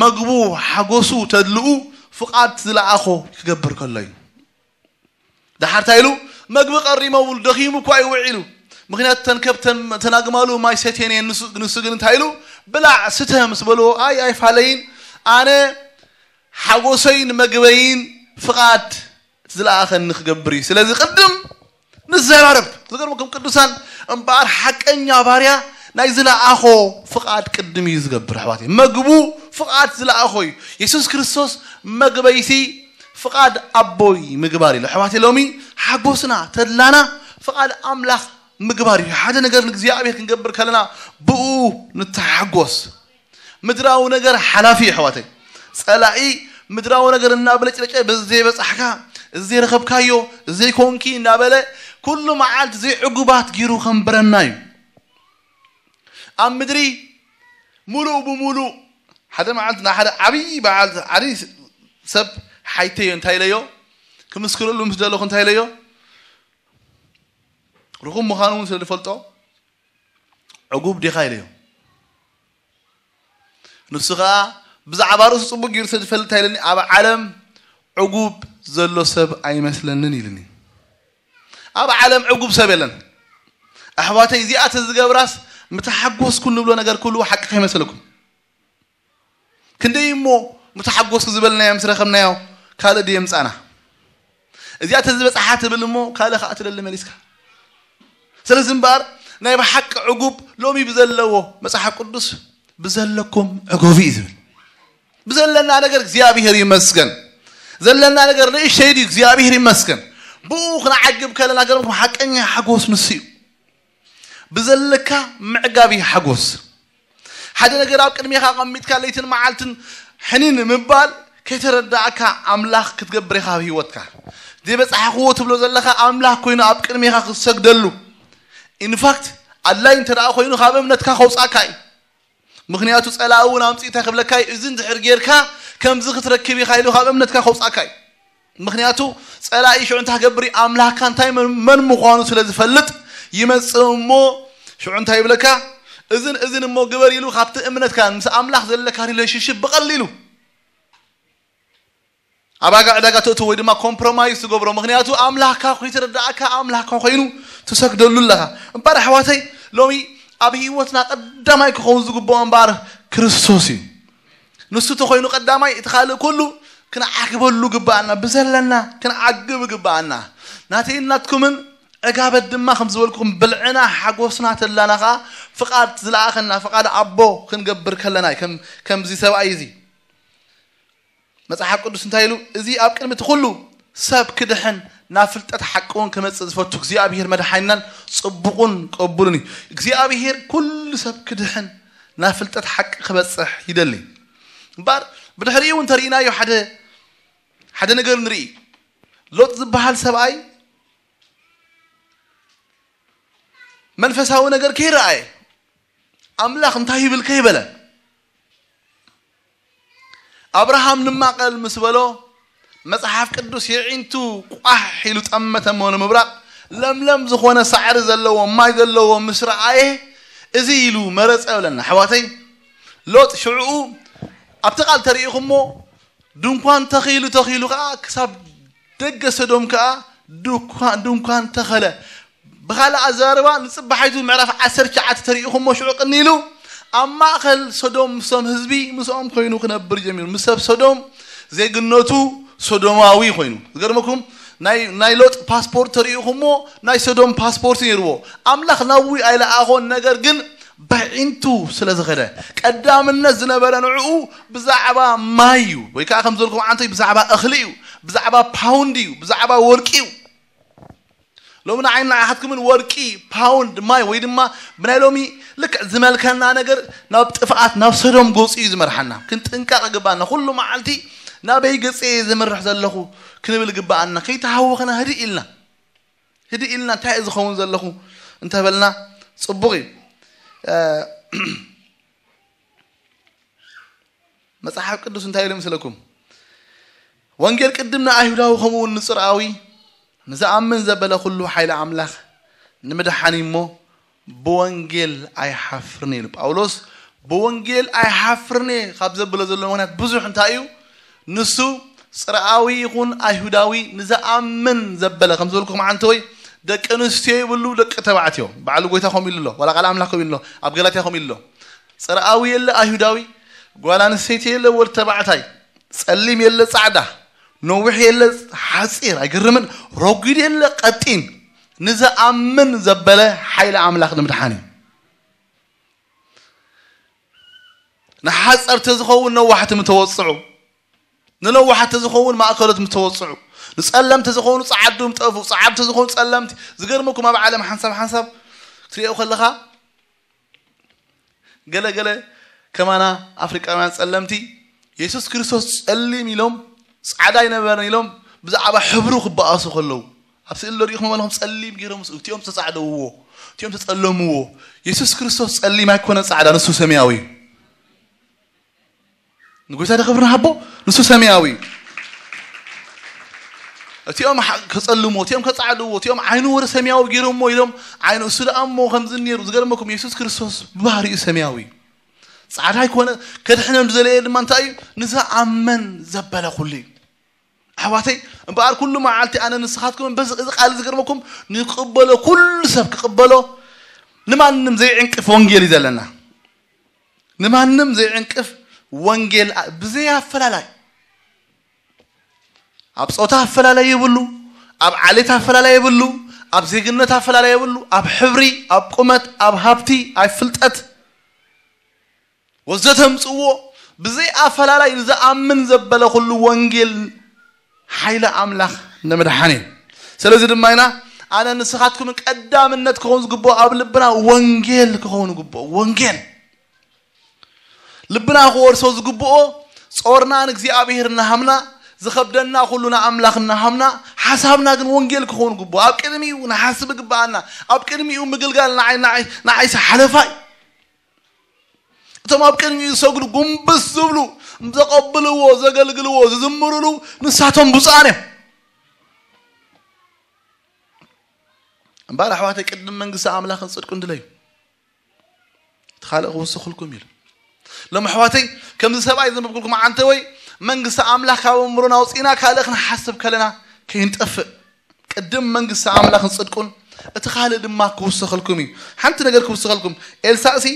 መግቡ ሓጎሱ ተድልኡ ፍቓድ ዝለኣኾ ክገብር ከሎ እዩ። ደሓር እንታይ ኢሉ መግቢ ቀሪሞ ብሉ ደኺሙ እኳ እዩ ውዒሉ። ምክንያቱ ተን ከብተን ተናግማሉ ማይ ሰትየን እየን። ንሱ ግን እንታይ ኢሉ ብላዕ ስተ ምስ በልዎ ኣይ ኣይፋለይን ኣነ ሓጎሰይን መግበይን ፍቓድ ዝለኣኸኒ ክገብር እዩ። ስለዚ ቅድም ንዘራረብ ዝገርመኩም ቅዱሳን እምበኣር ሓቀኛ ባርያ ናይ ዝለኣኾ ፍቓድ ቅድም እዩ ዝገብር። ኣሕዋት መግቡ ፍቓድ ዝለኣኾ እዩ። የሱስ ክርስቶስ መግበይቲ ፍቓድ ኣቦይ ምግባር ኢሉ። ኣሕዋት ሎሚ ሓጎስና ተድላና ፍቓድ ኣምላኽ ምግባር እዩ። ሓደ ነገር ንእግዚኣብሔር ክንገብር ከለና ብኡ ንተሓጎስ። ምድራዊ ነገር ሓላፊ እዩ ኣሕዋተይ። ጸላኢ ምድራዊ ነገር እናበለጭለጨ በዚ ዘይበጻሕካ እዚ ዘይረኸብካዮ እዚ ዘይኮንኪ እናበለ ኩሉ መዓልቲ ዘይዕጉባት ገይሩ ከንብረና እዩ። ኣብ ምድሪ ሙሉእ ብሙሉእ ሓደ መዓልቲ ንሓደ ዓብዪ በዓል ዓብዪ ሰብ ሓይተዮ እንታይ ኢለዮ ክምስክረሉ ምስ ደለኹ እንታይ ኢለዮ ርኹም ምዃኑ እውን ስለ ዝፈልጦ ዕጉብ ዲኻ ኢለዮ። ንሱ ኸዓ ብዛዕባ ርእሱ ጽቡቕ ገይሩ ስለ ዝፈልጥ እንታይ ኢለኒ ኣብ ዓለም ዕጉብ ዘሎ ሰብ ኣይመስለንን ኢልኒ። ኣብ ዓለም ዕጉብ ሰብ የለን። ኣሕዋተይ እዚኣ ተዝገብራስ ምተሓጎስኩ ንብሎ ነገር ኩሉ ሓቂ ከይመስለኩም። ክንደይ እሞ ምተሓጎስኩ ዝበልናዮ ምስ ረኸብናዮ ካልእ ድየ ምጻና። እዚኣ ተዝበጽሓ ትብል እሞ ካልእ ከዓ ትደሊ መሊስካ። ስለዚ እምበኣር ናይ ብሓቂ ዕጉብ ሎሚ ብዘለዎ መጽሓፍ ቅዱስ ብዘለኩም ዕጎቢ እዩ ዝብል። ብዘለና ነገር እግዚኣብሔር ይመስገን። ዘለና ነገር ንእሽተይ ድዩ? እግዚኣብሔር ይመስገን። ብኡ ክንዓግብ ከለና ገርምኩም ሓቀኛ ሓጎስ ንሱ እዩ። ብዘለካ ምዕጋብ እዩ ሓጎስ። ሓደ ነገር ኣብ ቅድሜኻ ኣቐሚጥካ ለይትን መዓልትን ሕኒን ምባል ከይተረዳእካ ኣምላኽ ክትገብር ኢኻ ኣብ ህይወትካ። ዘይበጻሕኽዎ ትብሎ ዘለኻ ኣምላኽ ኮይኑ ኣብ ቅድሜኻ ክትሰግደሉ ኢንፋክት ኣድላይ እንተ ደኣ ኮይኑ ካብ እምነትካ ከውጻእካ እዩ። ምኽንያቱ ጸላኢ እውን ኣምጺኡ እንታይ ክብለካ እዩ? እዚ እንድሕር ጌርካ ከምዚ ክትረክብ ኢኻ ኢሉ ካብ እምነትካ ከውጻእካ እዩ። ምኽንያቱ ጸላኢ ሽዑ እንታይ ክገብር እዩ? ኣምላኽካ እንታይ መን መን ምዃኑ ስለ ዝፈልጥ ይመጽእ እሞ ሽዑ እንታይ ይብለካ? እዝን እዝን እሞ ግበር ኢሉ ካብቲ እምነትካ ምስ ኣምላኽ ዘለካ ሪሌሽንሽፕ ብቐሊሉ ኣብ ዋጋ ዕዳጋ ተእትዎ ወይ ድማ ኮምፕሮማይዝ ትገብሮ። ምኽንያቱ ኣምላኽካ ከይተረዳእካ ኣምላኽካ ኮይኑ ትሰግደሉ ኣለኻ። እምበር ኣሕዋተይ ሎሚ ኣብ ህይወትና ቀዳማይ ክኸውን ዝግብኦ እምበኣር ክርስቶስ እዩ። ንሱ ተኮይኑ ቀዳማይ እቲ ካልእ ኩሉ ክንዓግበሉ ግብኣና፣ ብዘለና ክንዓግብ ግብኣና። ናተይን ናትኩምን ዕጋበት ድማ ከም ዝበልኩኹም ብልዕና ሓጎስና ተላና ኸዓ ፍቓድ ዝለኣኸና ፍቓድ ኣቦ ክንገብር ከለና እዩ። ከም ከምዚ ሰብኣይ እዚ መጽሓፍ ቅዱስ እንታይ ኢሉ? እዚ ኣብ ቅድሚ እቲ ኩሉ ሰብ ክድሕን ናብ ፍልጠት ሓቂ እውን ክመጽእ ዝፈቱ እግዚኣብሔር መድሓኒናን ጽቡቕን ቅቡልን እዩ። እግዚኣብሔር ኩሉ ሰብ ክድሕን ናብ ፍልጠት ሓቂ ክበጽሕ ይደሊ። እምበኣር ብድሕሪኡ እውን ተርእይናዮ ሓደ ሓደ ነገር ንርኢ። ሎጥ ዝበሃል ሰብኣይ መንፈሳዊ ነገር ከይረኣየ ኣምላኽ እንታይ ይብል ከይበለ ኣብርሃም ንማቐል ምስ በሎ መጽሓፍ ቅዱስ የዒንቱ ቋሕ ኢሉ ጠመተ እሞ ንምብራቕ ለምለም ዝኾነ ሳዕሪ ዘለዎ ማይ ዘለዎ ምስ ረኣየ እዚ ኢሉ መረጸ ይብለና። ኣሕዋተይ ሎጥ ሽዕኡ ኣብቲ ቃል ተሪኢኹሞ ድንኳን ተኺሉ ተኺሉ ከዓ ክሳብ ደገ ሰዶም ከዓ ድኳ- ድንኳን ተኸለ። ብኻልእ ኣዘራርባ ንጽባሓይቱ ምዕራፍ ዓሰርተ ትሽዓተ ተሪኢኹሞ ሽዑ ቅኒ ኢሉ ኣብ ማእኸል ሰዶም ምስቶም ህዝቢ ምስኦም ኮይኑ ክነብር ጀሚሩ። ምስ ሰብ ሰዶም ዜግነቱ ሶዶማዊ ኮይኑ ዝገርመኩም ናይ ናይ ሎጥ ፓስፖርት ተሪኢኹሞ ናይ ሶዶም ፓስፖርት ነይርዎ። ኣምላኽ ናዊ ኣይለኣኾን ነገር ግን በዒንቱ ስለ ዝኸደ ቀዳምነት ዝነበረ ንዕኡ ብዛዕባ ማይ እዩ ወይ ከዓ ከም ዝበልኩም ዓንተይ ብዛዕባ እኽሊ እዩ ብዛዕባ ፓውንድ እዩ ብዛዕባ ወርቂ እዩ። ሎሚ ንዓይን ንዓኻትኩምን ወርቂ ፓውንድ ማይ ወይ ድማ ብናይ ሎሚ ልክዕ ዝመልከና ነገር ናብ ጥፍኣት ናብ ሰዶም ገፁ እዩ ዝመርሓና። ክንጥንቀቕ ግባና። ኩሉ መዓልቲ ናበይ ገፀ እየ ዝምርሕ ዘለኹ ክንብል ግባኣና። ከይተሃወኽና ህድእ ኢልና ህድእ ኢልና እንታይ እዩ ዝኸውን ዘለኹ እንተበልና ፅቡቕ እዩ። መጽሓፍ ቅዱስ እንታይ ኢሉ ምስለኩም? ወንጌል ቅድም ንኣይሁዳዊ ከምኡ እውን ንጽርኣዊ ንዝኣምን ዘበለ ኩሉ ሓይሊ ኣምላኽ ንምድሓን እሞ ብወንጌል ኣይሓፍርን ኢሉ ጳውሎስ። ብወንጌል ኣይሓፍርን ካብ ዘብሎ ዘሎ ምክንያት ብዙሕ እንታይ እዩ? ንሱ ጽርኣዊ ይኹን ኣይሁዳዊ ንዝኣምን ዘበለ ከም ዝበልኩ መዓንተ ወይ ደቂ ኣንስትዮ ይብሉ ደቂ ተባዕትዮ በዓሉ ጎይታ ከም ኢሉ ኣሎ ዋላ ቃል ኣምላኽ ከም ኢሉ ኣሎ ኣብ ገላትያ ከም ኢሉ ኣሎ። ጽርኣዊ የለ ኣይሁዳዊ፣ ጓል ኣንስተይቲ የለ ወድ ተባዕታይ፣ ጸሊም የለ ጻዕዳ፣ ነዊሕ የለ ሓጺር፣ ኣይገርምን? ረጒድ የለ ቀጢን፣ ንዝኣምን ዘበለ ሓይሊ ኣምላኽ ንምድሓን እዩ። ንሓጸርቲ ዝኸውን ነዋሕቲ ምተወጽዑ፣ ንነዋሕቲ ዝኸውን ማእከሎት ምተወጽዑ፣ ንጸለምቲ ዝኾኑ ጸዓዱ ምጠፉ፣ ጸዓድቲ ዝኾኑ ጸለምቲ። ዝገርመኩም ኣብ ዓለም ሓንሳብ ሓንሳብ ክትሪኦ ከለኻ ገለ ገለ ከማና ኣፍሪቃውያን ጸለምቲ የሱስ ክርስቶስ ጸሊም ኢሎም ጻዕዳ ኣይነበረን ኢሎም ብዛዕባ ሕብሩ ክበኣሱ ከለዉ ኣብ ስእሊ ሪኢኹም ኣለኹም ጸሊም ገይሮም እቲኦም ተጻዕደውዎ እቲኦም ተጸለምዎ። የሱስ ክርስቶስ ጸሊም ኣይኮነ ጻዕዳ ንሱ ሰማያዊ እዩ። ንጎይታ ደ ክብሪ ንሃቦ ንሱ ሰማያዊ እዩ። እቲኦም ሓ- ከጸልምዎ እቲኦም ከጻዕድዎ እቲኦም ዓይኑ ወደ ሰማያዊ ገይሮሞ ኢሎም ዓይኑ እሱ ደኣ እሞ ከምዚ ነይሩ። ዝገርመኩም የሱስ ክርስቶስ ብባህሪኡ ሰማያዊ እዩ። ጻዕዳ ኣይኮነ። ከድሕነን ዝደለየ ድማ እንታይ እዩ? ንዝኣምን ዘበለ ኩሉ እዩ። ኣሕዋተይ እምበኣር ኩሉ መዓልቲ ኣነ ንስኻትኩም በዚ እዚ ቃል ዝገርመኩም ንቅበሎ ኩሉ ሰብ ክቅበሎ ንማንም ዘይዕንቅፍ ወንጌል እዩ ዘለና። ንማንም ዘይዕንቅፍ ወንጌል ብዘይ ኣፈላላይ ኣብ ጾታ ኣፈላላይ የብሉ፣ ኣብ ዓሌት ኣፈላላይ የብሉ፣ ኣብ ዜግነት ኣፈላላይ የብሉ፣ ኣብ ሕብሪ፣ ኣብ ቁመት፣ ኣብ ሃብቲ፣ ኣብ ፍልጠት ወዘተምፅዎ ብዘይ ኣፈላላይ ንዝኣምን ዘበለ ኩሉ ወንጌል ሓይሊ ኣምላኽ ንምድሓን እዩ። ስለዚ ድማ ኢና ኣነ ንስኻትኩምን ቀዳምነት ክኸውን ዝግብኦ ኣብ ልብና ወንጌል ክኸውን ይግብኦ። ወንጌል ልብና ክወርሶ ዝግብኦ ጾርና ንእግዚኣብሔር እናሃምና፣ ዝኸብደና ኩሉ ንኣምላኽ እናሃምና፣ ሓሳብና ግን ወንጌል ክኸውን ይግብኦ። ኣብ ቅድሚኡ ንሓስብ ይግብኣና። ኣብ ቅድሚኡ ምግልጋል ንዓይ ንዓይ ንዓይሲ ሓለፋይ። እቶም ኣብ ቅድሚኡ ዝሰግዱ፣ ጉንብስ ዝብሉ፣ ዘቐብልዎ፣ ዘገልግልዎ፣ ዝዝምሩሉ ንሳቶም ብፁዓን እዮም። እምበኣር ኣሕዋተይ ቅድሚ መንግስቲ ኣምላኽን ጽድቁን ድለዩ፣ እቲ ካልእ ክውስኽልኩም ኢሉ። ሎም ኣሕዋተይ ከምዚ ሰብኣይ ዘንበብኩልኩም ዓንተ ወይ መንግስቲ ኣምላኽ ካብ ኣእምሮና ኣውፂእና ካልእ ክንሓስብ ከለና ከይንጠፍእ ቅድም መንግስቲ ኣምላኽን ጽድቁን እቲ ካልእ ድማ ክውሰኸልኩም እዩ። ሓንቲ ነገር ክውሰኸልኩም። ኤልሳእሲ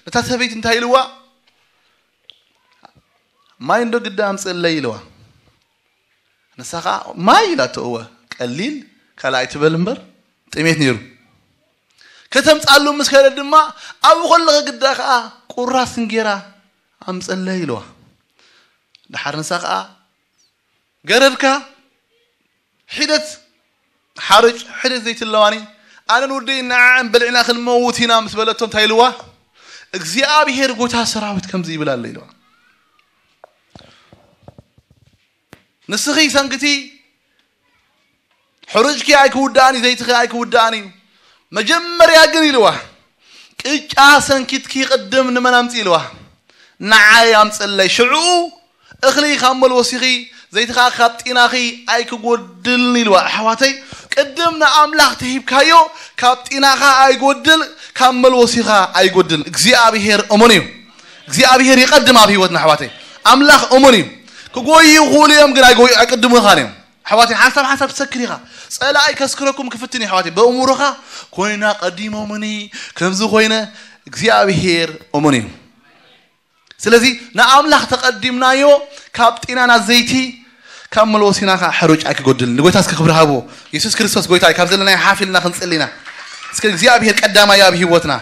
ነታ ሰበይቲ እንታይ ኢልዋ? ማይ እንዶ ግዳ ኣምፅእለይ ኢልዋ። ንሳ ከዓ ማይ ኢላቶ። እወ ቀሊል ካልኣይ ትበል እምበር ጥሜት ነይሩ። ከተምፃሉ ምስ ከደ ድማ ኣብ ከለኸ ግዳ ከዓ ቁራስ እንጌራ ኣምፀለይ ኢልዋ። ድሓር ንሳ ከዓ ገረድካ ሒደት ሓርጭ ሕደት ዘይትለዋኒ ኣነን ውደይ ንዓን በልዕና ክንመውት ኢና ምስ በለቶ እንታይ ኢልዋ? እግዚኣብሔር ጎታ ሰራዊት ከምዚ ይብል ኣሎ ኢልዋ። ንስኺ ሰንክቲ ሕሩጭኪ ኣይክውዳእን እዩ፣ ዘይትኺ ኣይክውዳእን እዩ። መጀመርያ ግን ኢልዋ ቅጫ ሰንኪትኪ ቅድም ንመን ኣምፂ ኢልዋ? ንዓይ ኣምፅለይ። ሽዑ እኽሊ ካብ መልወሲኺ ዘይትኻ ካብ ጢናኺ ኣይክጎድልን ኢልዋ። ኣሕዋተይ ቅድም ንኣምላኽ ተሂብካዮ ካብ ጢናኻ ኣይጎድል፣ ካብ መልወሲኻ ኣይጎድል። እግዚኣብሔር እሙን እዩ። እግዚኣብሔር ይቐድም ኣብ ህይወትና ኣሕዋተይ። ኣምላኽ እሙን እዩ። ክጎዩ ይኽእሉ እዮም ግን ኣይጎዩ ኣይቅድሙኻን እዮም። ኣሕዋተይ ሓንሳብ ሓንሳብ ትሰክር ኢኻ። ጸላኢ ከስክረኩም ክፍትን እዩ ኣሕዋተይ። በእምሮኻ ኮይና ቀዲሞምኒ ከምዚ ኮይነ። እግዚኣብሔር እሙን እዩ። ስለዚ ንኣምላኽ ተቐዲምናዮ ካብ ጢናና ዘይቲ ካብ መልወሲና ከዓ ሕሩጭ ኣይክጎድልን። ንጎይታ እስከ ክብሪ ሃብዎ። የሱስ ክርስቶስ ጎይታ እዩ። ካብ ዘለናዮ ሓፍ ኢልና ክንጽሊ ኢና። እስከ እግዚኣብሔር ቀዳማይ ኣብ ህይወትና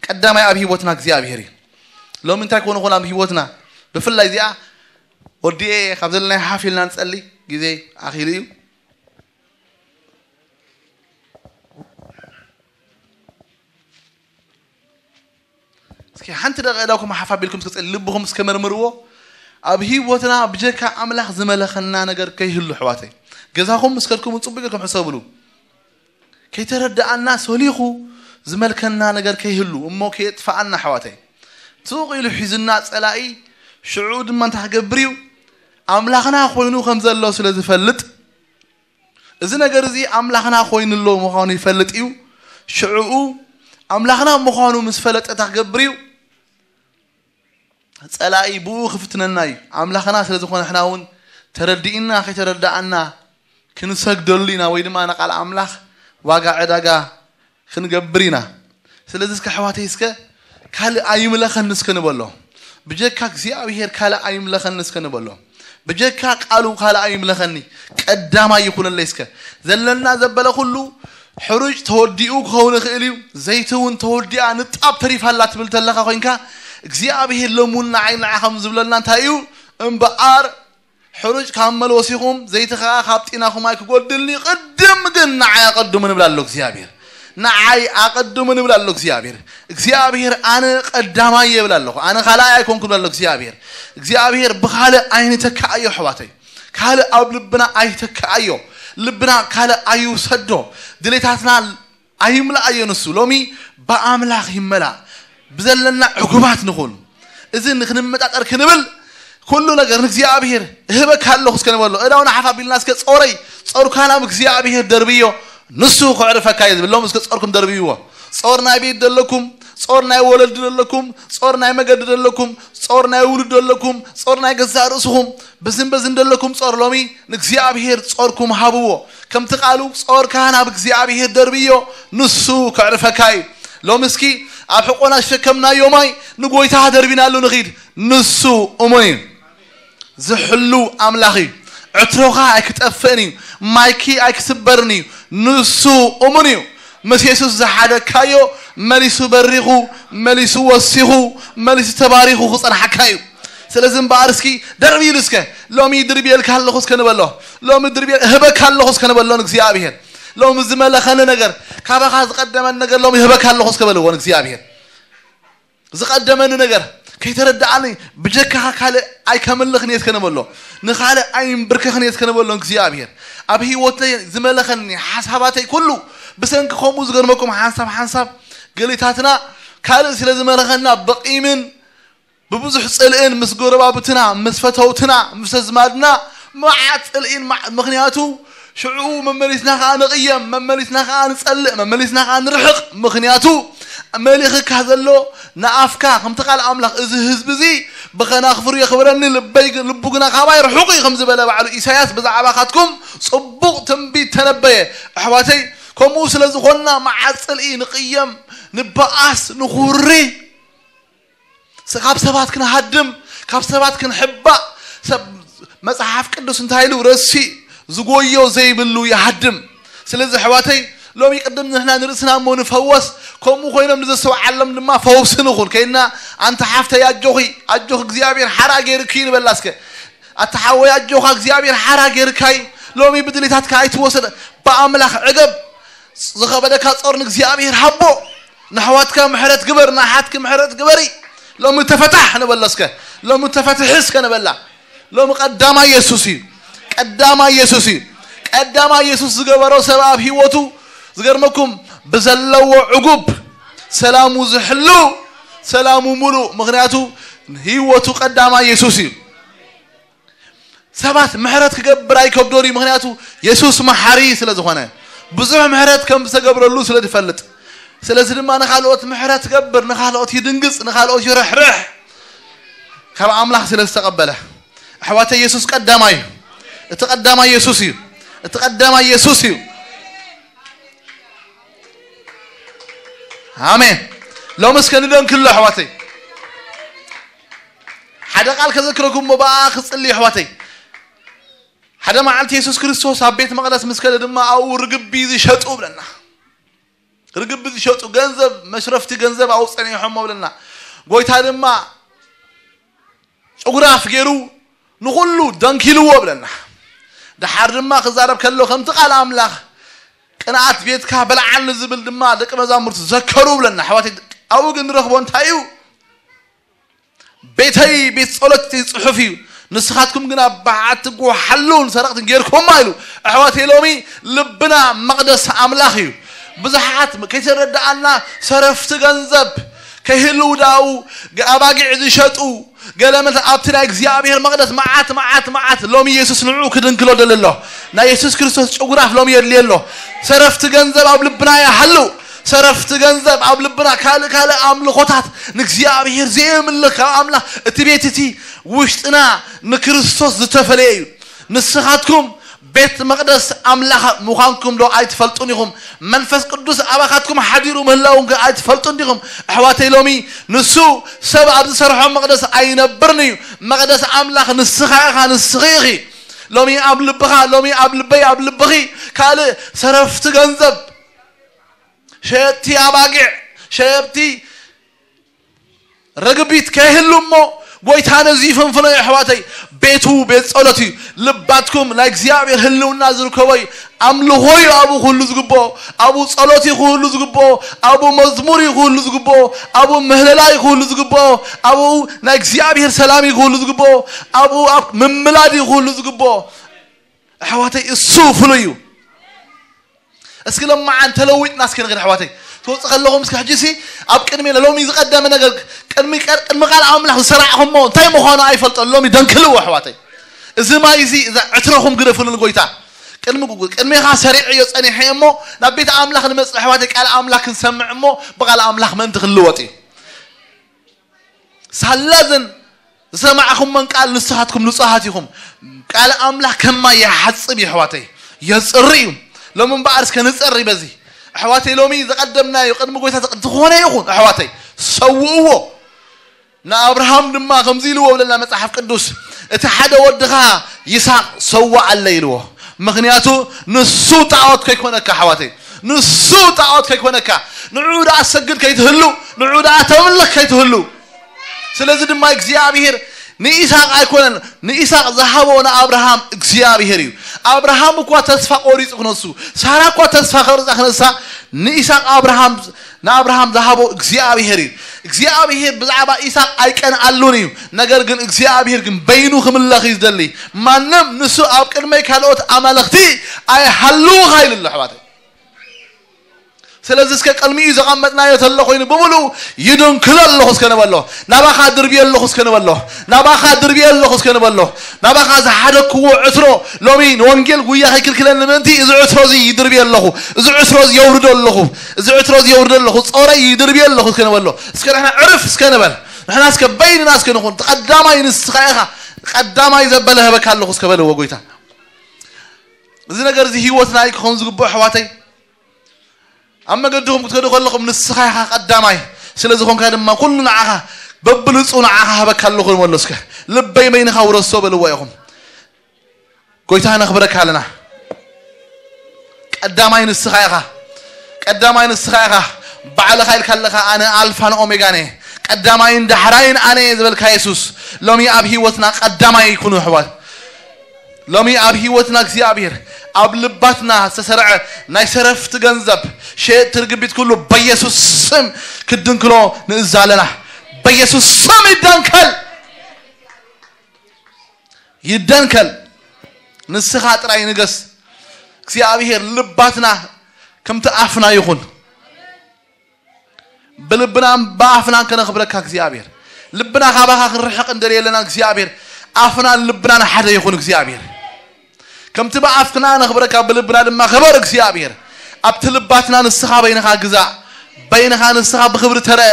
ቀዳማይ ኣብ ህይወትና እግዚኣብሔር እዩ። ሎሚ እንታይ ኮነ ኾን ኣብ ህይወትና ብፍላይ እዚኣ ወዲኤ ካብ ዘለናዮ ሓፍ ኢልና ንጸሊ። ግዜ ኣኺሉ እዩ። እስኪ ሓንቲ ደቂቕ እዳኩም ሓፍ ኣቢልኩም እስከ ጸሊ ልብኹም እስከ መርምርዎ። ኣብ ህይወትና ብጀካ ኣምላኽ ዝመለኸና ነገር ከይህሉ ኣሕዋተይ፣ ገዛኹም ምስ ከድኩም ጽቡቅ ኢልኩም ሕሰብሉ። ከይተረዳኣና ሰሊኹ ዝመልከና ነገር ከይህሉ እሞ ከየጥፋኣና ኣሕዋተይ። ስቕ ኢሉ ሒዙና ጸላኢ ሽዑ ድማ እንታይ ክገብር እዩ? ኣምላኽና ኮይኑ ከም ዘሎ ስለ ዝፈልጥ እዚ ነገር እዚ ኣምላኽና ኮይኑ ኣሎ ምዃኑ ይፈልጥ እዩ። ሽዕኡ ኣምላኽና ምዃኑ ምስ ፈለጠ እንታይ ክገብር እዩ? ጸላኢ ብኡ ክፍትነና እዩ። ኣምላኽና ስለ ዝኾነ ንሕና እውን ተረዲእና ከይተረዳኣና ክንሰግደሉ ኢና ወይ ድማ ንቓል ኣምላኽ ዋጋ ዕዳጋ ክንገብር ኢና። ስለዚ እስከ ኣሕዋተይ እስከ ካልእ ኣይምለኸኒ እስከ ንበሎ። ብጀካ እግዚኣብሔር ካልእ ኣይምለኸኒ እስከ ንበሎ። ብጀካ ቃሉ ካልእ ኣይምለኸኒ ቀዳማይ ይኹነለይ እስከ። ዘለና ዘበለ ኩሉ ሕሩጭ ተወዲኡ ክኸውን ይኽእል እዩ። ዘይቲ እውን ተወዲኣ ንጣብ ተሪፋላ ትብል ተለኻ ኮይንካ እግዚኣብሔር ሎሚ እውን ንዓይ ንዓኻ ዝብለና እንታይ እዩ? እምበኣር ሕሩጭ ካብ መልወሲኹም ዘይቲ ኸዓ ካብ ጢናኹም ኣይክጎድልን እዩ። ቅድም ግን ንዓይ ኣቐድሙ ንብል ኣሎ እግዚኣብሔር። ንዓይ ኣቐድሙ ንብል ኣሎ እግዚኣብሔር። እግዚኣብሔር ኣነ ቀዳማይ እየ ይብል ኣለኹ። ኣነ ካልኣይ ኣይኮንኩ ንብል ኣሎ እግዚኣብሔር። እግዚኣብሔር ብኻልእ ኣይንተክኣዮ ኣሕዋተይ። ካልእ ኣብ ልብና ኣይተክኣዮ። ልብና ካልእ ኣይውሰዶ። ድሌታትና ኣይምልኣዮ ንሱ። ሎሚ ብኣምላኽ ይመላእ። ብዘለና ዕጉባት ንኹን። እዚ ንክንመጣጠር ክንብል ኩሉ ነገር ንእግዚኣብሔር እህበካ ኣለኹ እስከ ንበሎ። እዳውና ሓፍ ኣቢልና እስከ ጾረይ፣ ጾርካ ናብ እግዚኣብሔር ደርብዮ፣ ንሱ ክዕርፈካ እዩ ዝብል። ሎም እስከ ጾርኩም ደርብይዎ። ጾር ናይ ቤት ዘለኩም፣ ጾር ናይ ወለዲ ዘለኩም፣ ጾር ናይ መገዲ ዘለኩም፣ ጾር ናይ ውሉድ ዘለኩም፣ ጾር ናይ ገዛእ ርእስኹም፣ ብዝን በዝን ዘለኩም ጾር ሎሚ ንእግዚኣብሔር ጾርኩም ሃብዎ። ከምቲ ቃሉ ጾርካ ናብ እግዚኣብሔር ደርብዮ፣ ንሱ ከዕርፈካ እዩ። ሎሚ እስኪ ኣብ ሕቆና ዝሸከምናዮ ማይ ንጎይታ ደርቢናሉ ንኺድ። ንሱ እሙን እዩ። ዝሕሉ ኣምላኽ እዩ። ዕትሮኻ ኣይክጠፍእን እዩ። ማይኪ ኣይክስበርን እዩ። ንሱ እሙን እዩ። ምስ የሱስ ዝሓደግካዮ መሊሱ በሪኹ፣ መሊሱ ወሲኹ፣ መሊሱ ተባሪኹ ክጸንሓካ እዩ። ስለዚ እምበኣር እስኪ ደርቢ ኢሉ እስከ፣ ሎሚ ድርብየልካ ኣለኹ እስከ ንበሎ። ሎሚ ድርብየ-፣ እህበካ ኣለኹ እስከ ንበሎ ንእግዚኣብሔር። ሎሚ ዝመለኸኒ ነገር፣ ካባኻ ዝቐደመኒ ነገር ሎሚ እህበካ ኣለኹ እስከ በልዎ ንእግዚኣብሔር። ዝቐደመኒ ነገር ከይተረድኣኒ ብጀካኻ ካልእ ኣይከምልኽን እየ እስከ ንበሎ። ንኻልእ ኣይንብርከኽን እየ እስከ ንበሎ እግዚኣብሔር። ኣብ ህይወተይ ዝመለኸኒ ሓሳባተይ ኩሉ ብሰንኪ ከምኡ ዝገርመኩም ሓንሳብ ሓንሳብ ገሊታትና ካልእ ስለ ዝመለኸና ብቂምን ብብዙሕ ጽልእን ምስ ጎረባብትና፣ ምስ ፈተውትና፣ ምስ ኣዝማድና መዓት ጽልኢን መዓ-፣ ምኽንያቱ ሽዑ መመሊስና ኸዓ ንቕየም፣ መመሊስና ኸዓ ንጸልእ፣ መመሊስና ኸዓ ንርሕቕ። ምኽንያቱ መሊኽካ ዘሎ ንኣፍካ፣ ከምቲ ቃል ኣምላኽ፣ "እዚ ህዝቢ እዚ ብኸናፍሩ የኽብረኒ፣ ልበይ ግ-፣ ልቡ ግና ካባይ ርሑቕ እዩ" ከም ዝበለ ባዕሉ ኢሳያስ ብዛዕባኻትኩም ጽቡቕ ትንቢት ተነበየ። ኣሕዋተይ፣ ከምኡ ስለ ዝኾንና መዓት ጽልኢ ንቕየም፣ ንበኣስ፣ ንኹሪ። ስ-፣ ካብ ሰባት ክንሃድም፣ ካብ ሰባት ክንሕባእ፣ ሰብ፣ መጽሓፍ ቅዱስ እንታይ ኢሉ? "ረሲእ ዝጎዮ ዘይብሉ ይሃድም።" ስለዚ ኣሕዋተይ፣ ሎሚ ቅድም ንሕና ንርእስና እሞ ንፈወስ፣ ከምኡ ኮይኖም ንዘስተውዓሎም ድማ ፈውሲ ንኹን። ከይና፣ "ኣንቲ ሓፍተይ ኣጆኺ፣ ኣጆኺ እግዚኣብሔር ሓራ ገይርኪ" ንበላ እስከ። "ኣታ ሓወይ ኣጆኻ እግዚኣብሔር ሓራ ገይርካይ፣ ሎሚ ብድሌታትካ ኣይትወሰደ፣ ብኣምላኽ ዕገብ፣ ዝኸበደካ ጾር ንእግዚኣብሔር ሃቦ፣ ንኣሕዋትካ ምሕረት ግበር፣ ንኣሓትኪ ምሕረት ግበሪ፣ ሎሚ ተፈታሕ" ንበሎ እስከ። ሎሚ ተፈትሒ እስከ ንበላ። ሎሚ ቀዳማይ የሱስ እዩ። ቀዳማይ የሱስ እዩ። ቀዳማይ የሱስ ዝገበሮ ሰብ ኣብ ህይወቱ ዝገርመኩም ብዘለዎ ዕጉብ ሰላሙ ዝሕሉ ሰላሙ ሙሉእ። ምኽንያቱ ህይወቱ ቀዳማይ የሱስ እዩ። ሰባት ምሕረት ክገብር ኣይከብዶን እዩ። ምኽንያቱ የሱስ መሓሪ ስለ ዝኾነ ብዙሕ ምሕረት ከም ዝተገብረሉ ስለ ዝፈልጥ። ስለዚ ድማ ንኻልኦት ምሕረት ትገብር፣ ንኻልኦት ይድንግጽ፣ ንኻልኦት ይርሕርሕ። ካብ ኣምላኽ ስለ ዝተቐበለ። ኣሕዋተይ የሱስ ቀዳማይ እዩ። እቲ ቀዳማይ የሱስ እዩ። እቲ ቀዳማይ የሱስ እዩ። ኣሜን። ሎሚ እስከ ንደንክሎ ኣሕዋተይ። ሓደ ቃል ከዘክረኩም እሞ ብኣ ክጽሊ ኣሕዋተይ። ሓደ መዓልቲ የሱስ ክርስቶስ ኣብ ቤት መቕደስ ምስ ከደ ድማ ኣብኡ ርግቢ ዝሸጡ ብለና። ርግቢ ዝሸጡ ገንዘብ፣ መሽረፍቲ ገንዘብ ኣብኡ ጸኒሖሞ ብለና። ጎይታ ድማ ጭጉራፍ ገይሩ ንኹሉ ደንኪልዎ ብለና። ደሓር ድማ ክዛረብ ከሎ ከምቲ ቃል ኣምላኽ "ቅንኣት ቤትካ በልዓኒ" ዝብል ድማ ደቂ መዛሙርቱ ዘከሩ ብለና። ኣሕዋተይ፣ ኣብኡ ግን ንረኽቦ እንታይ እዩ? "ቤተይ ቤት ጸሎት ጽሑፍ እዩ፣ ንስኻትኩም ግና በዓቲ ጓሓሉን ሰረቕትን ጌርኩማ" ኢሉ። ኣሕዋተይ፣ ሎሚ ልብና መቕደስ ኣምላኽ እዩ። ብዙሓት ከይተረድኣና ሰረፍቲ ገንዘብ ከይህልው ዳኡ ኣባጊዕ ዝሸጡ ገለ መለ ኣብቲ ናይ እግዚኣብሔር መቕደስ መዓት፣ መዓት፣ መዓት። ሎሚ የሱስ ንዕኡ ክድንክሎ ደሊ ኣሎ። ናይ የሱስ ክርስቶስ ጭጉራፍ ሎሚ የድልየ ኣሎ። ሰረፍቲ ገንዘብ ኣብ ልብና ይሃሉ። ሰረፍቲ ገንዘብ ኣብ ልብና፣ ካልእ ካልእ ኣምልኾታት ንእግዚኣብሔር ዘየምልኽ ካብ ኣምላኽ፣ እቲ ቤት እቲ ውሽጥና ንክርስቶስ ዝተፈለየ እዩ። ንስኻትኩም ቤት መቕደስ ኣምላኽ ምዃንኩም ዶ ኣይትፈልጡን ኢኹም? መንፈስ ቅዱስ ኣባኻትኩም ሓዲሩ ምህላውን ከ ኣይትፈልጡን ዲኹም? ኣሕዋተይ፣ ሎሚ ንሱ ሰብ ኣብ ዝሰርሖ መቕደስ ኣይነብርን እዩ። መቕደስ ኣምላኽ ንስኻ ኢኻ፣ ንስኺ ኢኺ። ሎሚ ኣብ ልብኻ፣ ሎሚ ኣብ ልበይ፣ ኣብ ልብኺ ካልእ ሰረፍቲ ገንዘብ፣ ሸየጥቲ ኣባጊዕ፣ ሸየጥቲ ርግቢት ከይህሉ እሞ፣ ጎይታ ነዚ ይፍንፍኖ እዩ ኣሕዋተይ። ቤቱ ቤት ጸሎት እዩ። ልባትኩም ናይ እግዚኣብሔር ህልውና ዝርከቦ እዩ። ኣምልኾ እዩ ኣብኡ ክህሉ ዝግብኦ። ኣብኡ ጸሎት እዩ ክህሉ ዝግብኦ። ኣብኡ መዝሙር እዩ ክህሉ ዝግብኦ። ኣብኡ ምህለላ እዩ ክህሉ ዝግብኦ። ኣብኡ ናይ እግዚኣብሔር ሰላም እዩ ክህሉ ዝግብኦ። ኣብኡ ኣብ ምምላድ እዩ ክህሉ ዝግብኦ። ኣሕዋተይ፣ እሱ ፍሉይ እዩ። እስኪ ለማዓን ተለዊጥና እስኪ ንግድ ኣሕዋተይ። ትወጽእ ከለኹም እስኪ ሕጂ ሲ ኣብ ቅድሚ ሎሚ ዝቐደመ ነገር ቅድሚ ቀ-፣ ቅድሚ ቃል ኣምላኽ ዝሰራዕኹሞ እንታይ ምዃኑ ኣይፈልጦን። ሎሚ ደንክልዎ ኣሕዋተይ። እዚ ማይ እዚ፣ እዛ ዕትረኹም ግደፉሉ ንጎይታ። ቅድሚ ጉ-፣ ቅድሜኻ ሰሪዐዮ ጸኒሐ እሞ ናብ ቤት ኣምላኽ ንመጽእ ኣሕዋተይ፣ ቃል ኣምላኽ ክንሰምዕ እሞ ብቃል ኣምላኽ ምእንቲ ክንልወጥ እዩ። ሳላ ዘን ዝሰማዕኹሞን ቃል ንስኻትኩም ንጹሃት ኢኹም። ቃል ኣምላኽ ከም ማይ ይሓጽብ እዩ ኣሕዋተይ፣ የጽሪ እዩ። ሎሚ እምበኣር እስከ ንጸሪ በዚ ኣሕዋተይ። ሎሚ ዝቐደምናዮ ቅድሚ ጎይታ ዝቐ-፣ ዝኾነ ይኹን ኣሕዋተይ ሰውእዎ። ንኣብርሃም ድማ ከምዚ ኢልዎ ብለና መጽሓፍ ቅዱስ፣ "እቲ ሓደ ወድኻ ይስሐቅ ሰውኣለይ" ኢልዎ። ምኽንያቱ ንሱ ጣዖት ከይኮነካ ኣሕዋተይ፣ ንሱ ጣዖት ከይኮነካ፣ ንዑ ደኣ ሰግድ ከይትህሉ፣ ንዑ ደኣ ተምልኽ ከይትህሉ። ስለዚ ድማ እግዚኣብሔር ንኢሳቅ ኣይኮነን፣ ንኢሳቅ ዝሃቦ ንኣብርሃም እግዚኣብሔር እዩ። ኣብርሃም እኳ ተስፋ ቆሪጹ ክነሱ፣ ሳራ እኳ ተስፋ ቆሪጻ ክነሳ፣ ንኢሳቅ ኣብርሃም ንኣብርሃም ዝሃቦ እግዚኣብሔር እዩ። እግዚኣብሔር ብዛዕባ ኢሳቅ ኣይቀንኣሉን እዩ። ነገር ግን እግዚኣብሔር ግን በይኑ ክምለኽ እዩ ዝደሊ። ማንም ንሱ ኣብ ቅድመይ ካልኦት ኣማልኽቲ ኣይሃልውኻ ኢሉ ኣሎ ኣሕዋተይ። ስለዚ እስከ ቅድሚኡ ዘቐመጥናዮ ተሎ ኮይኑ ብምሉኡ ይድንክሎ ኣለኹ እስከ ንበሎ። ናባኻ ድርብዮ ኣለኹ እስከ ንበሎ። ናባኻ ድርብዮ ኣለኹ እስከ ንበሎ። ናባኻ ዝሓደግክዎ ዕትሮ ሎሚ ንወንጌል ጉያ ከይክልክለኒ ምእንቲ እዚ ዕትሮ እዚ ይድርብዮ ኣለኹ። እዚ ዕትሮ እዚ የውርዶ ኣለኹ። እዚ ዕትሮ እዚ የውርዶ ኣለኹ። ጾረይ ይድርብዮ ኣለኹ እስከ ንበሎ። እስከ ንሕና ዕርፍ እስከ ንበል። ንሕና እስከ በይንና እስከ ንኹን። ቀዳማይ ንስኻ ኢኻ። ቀዳማይ ዘበለ ህበካ ኣለኹ እስከ በልዎ ጎይታ። እዚ ነገር እዚ ህይወትና እዩ ክኸውን ዝግብኦ ኣሕዋተይ። ኣብ መገድኹም ክትከዱ ከለኹም ንስኻ ኢኻ ቀዳማይ ስለ ዝኾንካ ድማ ኩሉ ንዓኻ በብልጹ ንዓኻ ሃበካ ኣለኹ ንበሎ እስከ። ልበይ በይንኻ ውረሶ በልዎ ኢኹም። ጎይታ ነኽብረካ ኣለና። ቀዳማይ ንስኻ ኢኻ። ቀዳማይ ንስኻ ኢኻ። ባዕልኻ ኢልካ ኣለኻ ኣነ ኣልፋን ኦሜጋን እየ። ቀዳማይን ዳሕራይን ኣነ እየ ዝበልካ የሱስ ሎሚ ኣብ ህይወትና ቀዳማይ ይኩኑ ኣሕዋት። ሎሚ ኣብ ህይወትና እግዚኣብሔር ኣብ ልባትና ዝተሰርዐ ናይ ሰረፍቲ ገንዘብ ሸየጥቲ ርግቢት ኩሉ በየሱስ ስም ክድንክሎ ንእዛ ኣለና። በየሱስ ስም ይደንከል። ይደንከል። ንስኻ ጥራይ ንገስ እግዚኣብሔር። ልባትና ከምቲ ኣፍና ይኹን። ብልብናን ብኣፍናን ከነኽብረካ እግዚኣብሔር። ልብና ካባኻ ክንርሕቕ እንደልየለና እግዚኣብሔር። ኣፍናን ልብናን ሓደ ይኹን እግዚኣብሔር። ከምቲ ብኣፍና ነኽብረካ ብልብና ድማ ክበር እግዚኣብሔር። ኣብቲ ልባትና ንስኻ በይንኻ ግዛእ። በይንኻ ንስኻ ብኽብሪ ተረአ።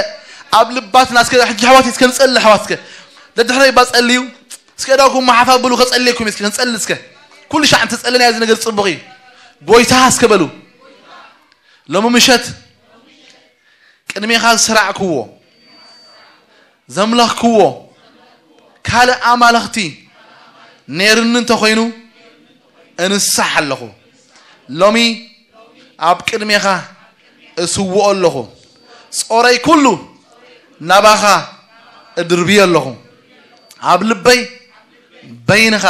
ኣብ ልባትና እስከ ሕጂ ኣሕዋት እስከ ንጸሊ ኣሕዋት እስከ ደድሕረይ ባጸልዩ እስከ ዳኩም መሓፋ ብሉ ከጸልየኩም እስከ ንጸሊ እስከ። ኩሉ ሻዕ እንተጸለና እዚ ነገር ጽቡቕ እዩ። ጎይታ እስከ በሉ። ሎሚ ምሸት ቅድሜኻ ዝሰራዕክዎ ዘምለኽክዎ ካልእ ኣማልኽቲ ነይርኒ እንተኾይኑ እንሳሕ ኣለኹ። ሎሚ ኣብ ቅድሜኻ እስውኦ ኣለኹ። ጾረይ ኩሉ ናባኻ እድርብዮ ኣለኹ። ኣብ ልበይ በይንኻ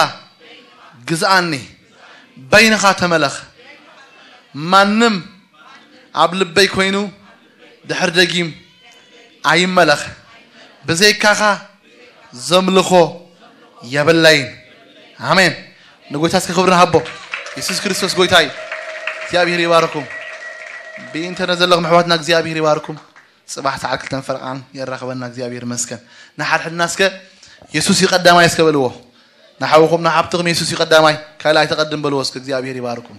ግዝኣኒ፣ በይንኻ ተመለኽ። ማንም ኣብ ልበይ ኮይኑ ድሕር ደጊም ኣይመለኽ። ብዘይካኻ ዘምልኾ የብለይን። ኣሜን። ንጎይታ እስከ ክብሪ ንሃቦ። የሱስ ክርስቶስ ጎይታ እዩ። እግዚኣብሔር ይባርኩም። ብኢንተርነት ዘለኹም ኣሕዋትና እግዚኣብሔር ይባርኩም። ጽባሕ ሰዓት ክልተን ፈረቓን የራኽበና እግዚኣብሔር ይመስገን። ንሓድሕድና እስከ የሱስ እዩ ቀዳማይ እስከ በልዎ። ንሓውኹም ንሓብትኹም የሱስ እዩ ቀዳማይ፣ ካልእ ኣይተቐድም በልዎ እስከ እግዚኣብሔር ይባርኩም።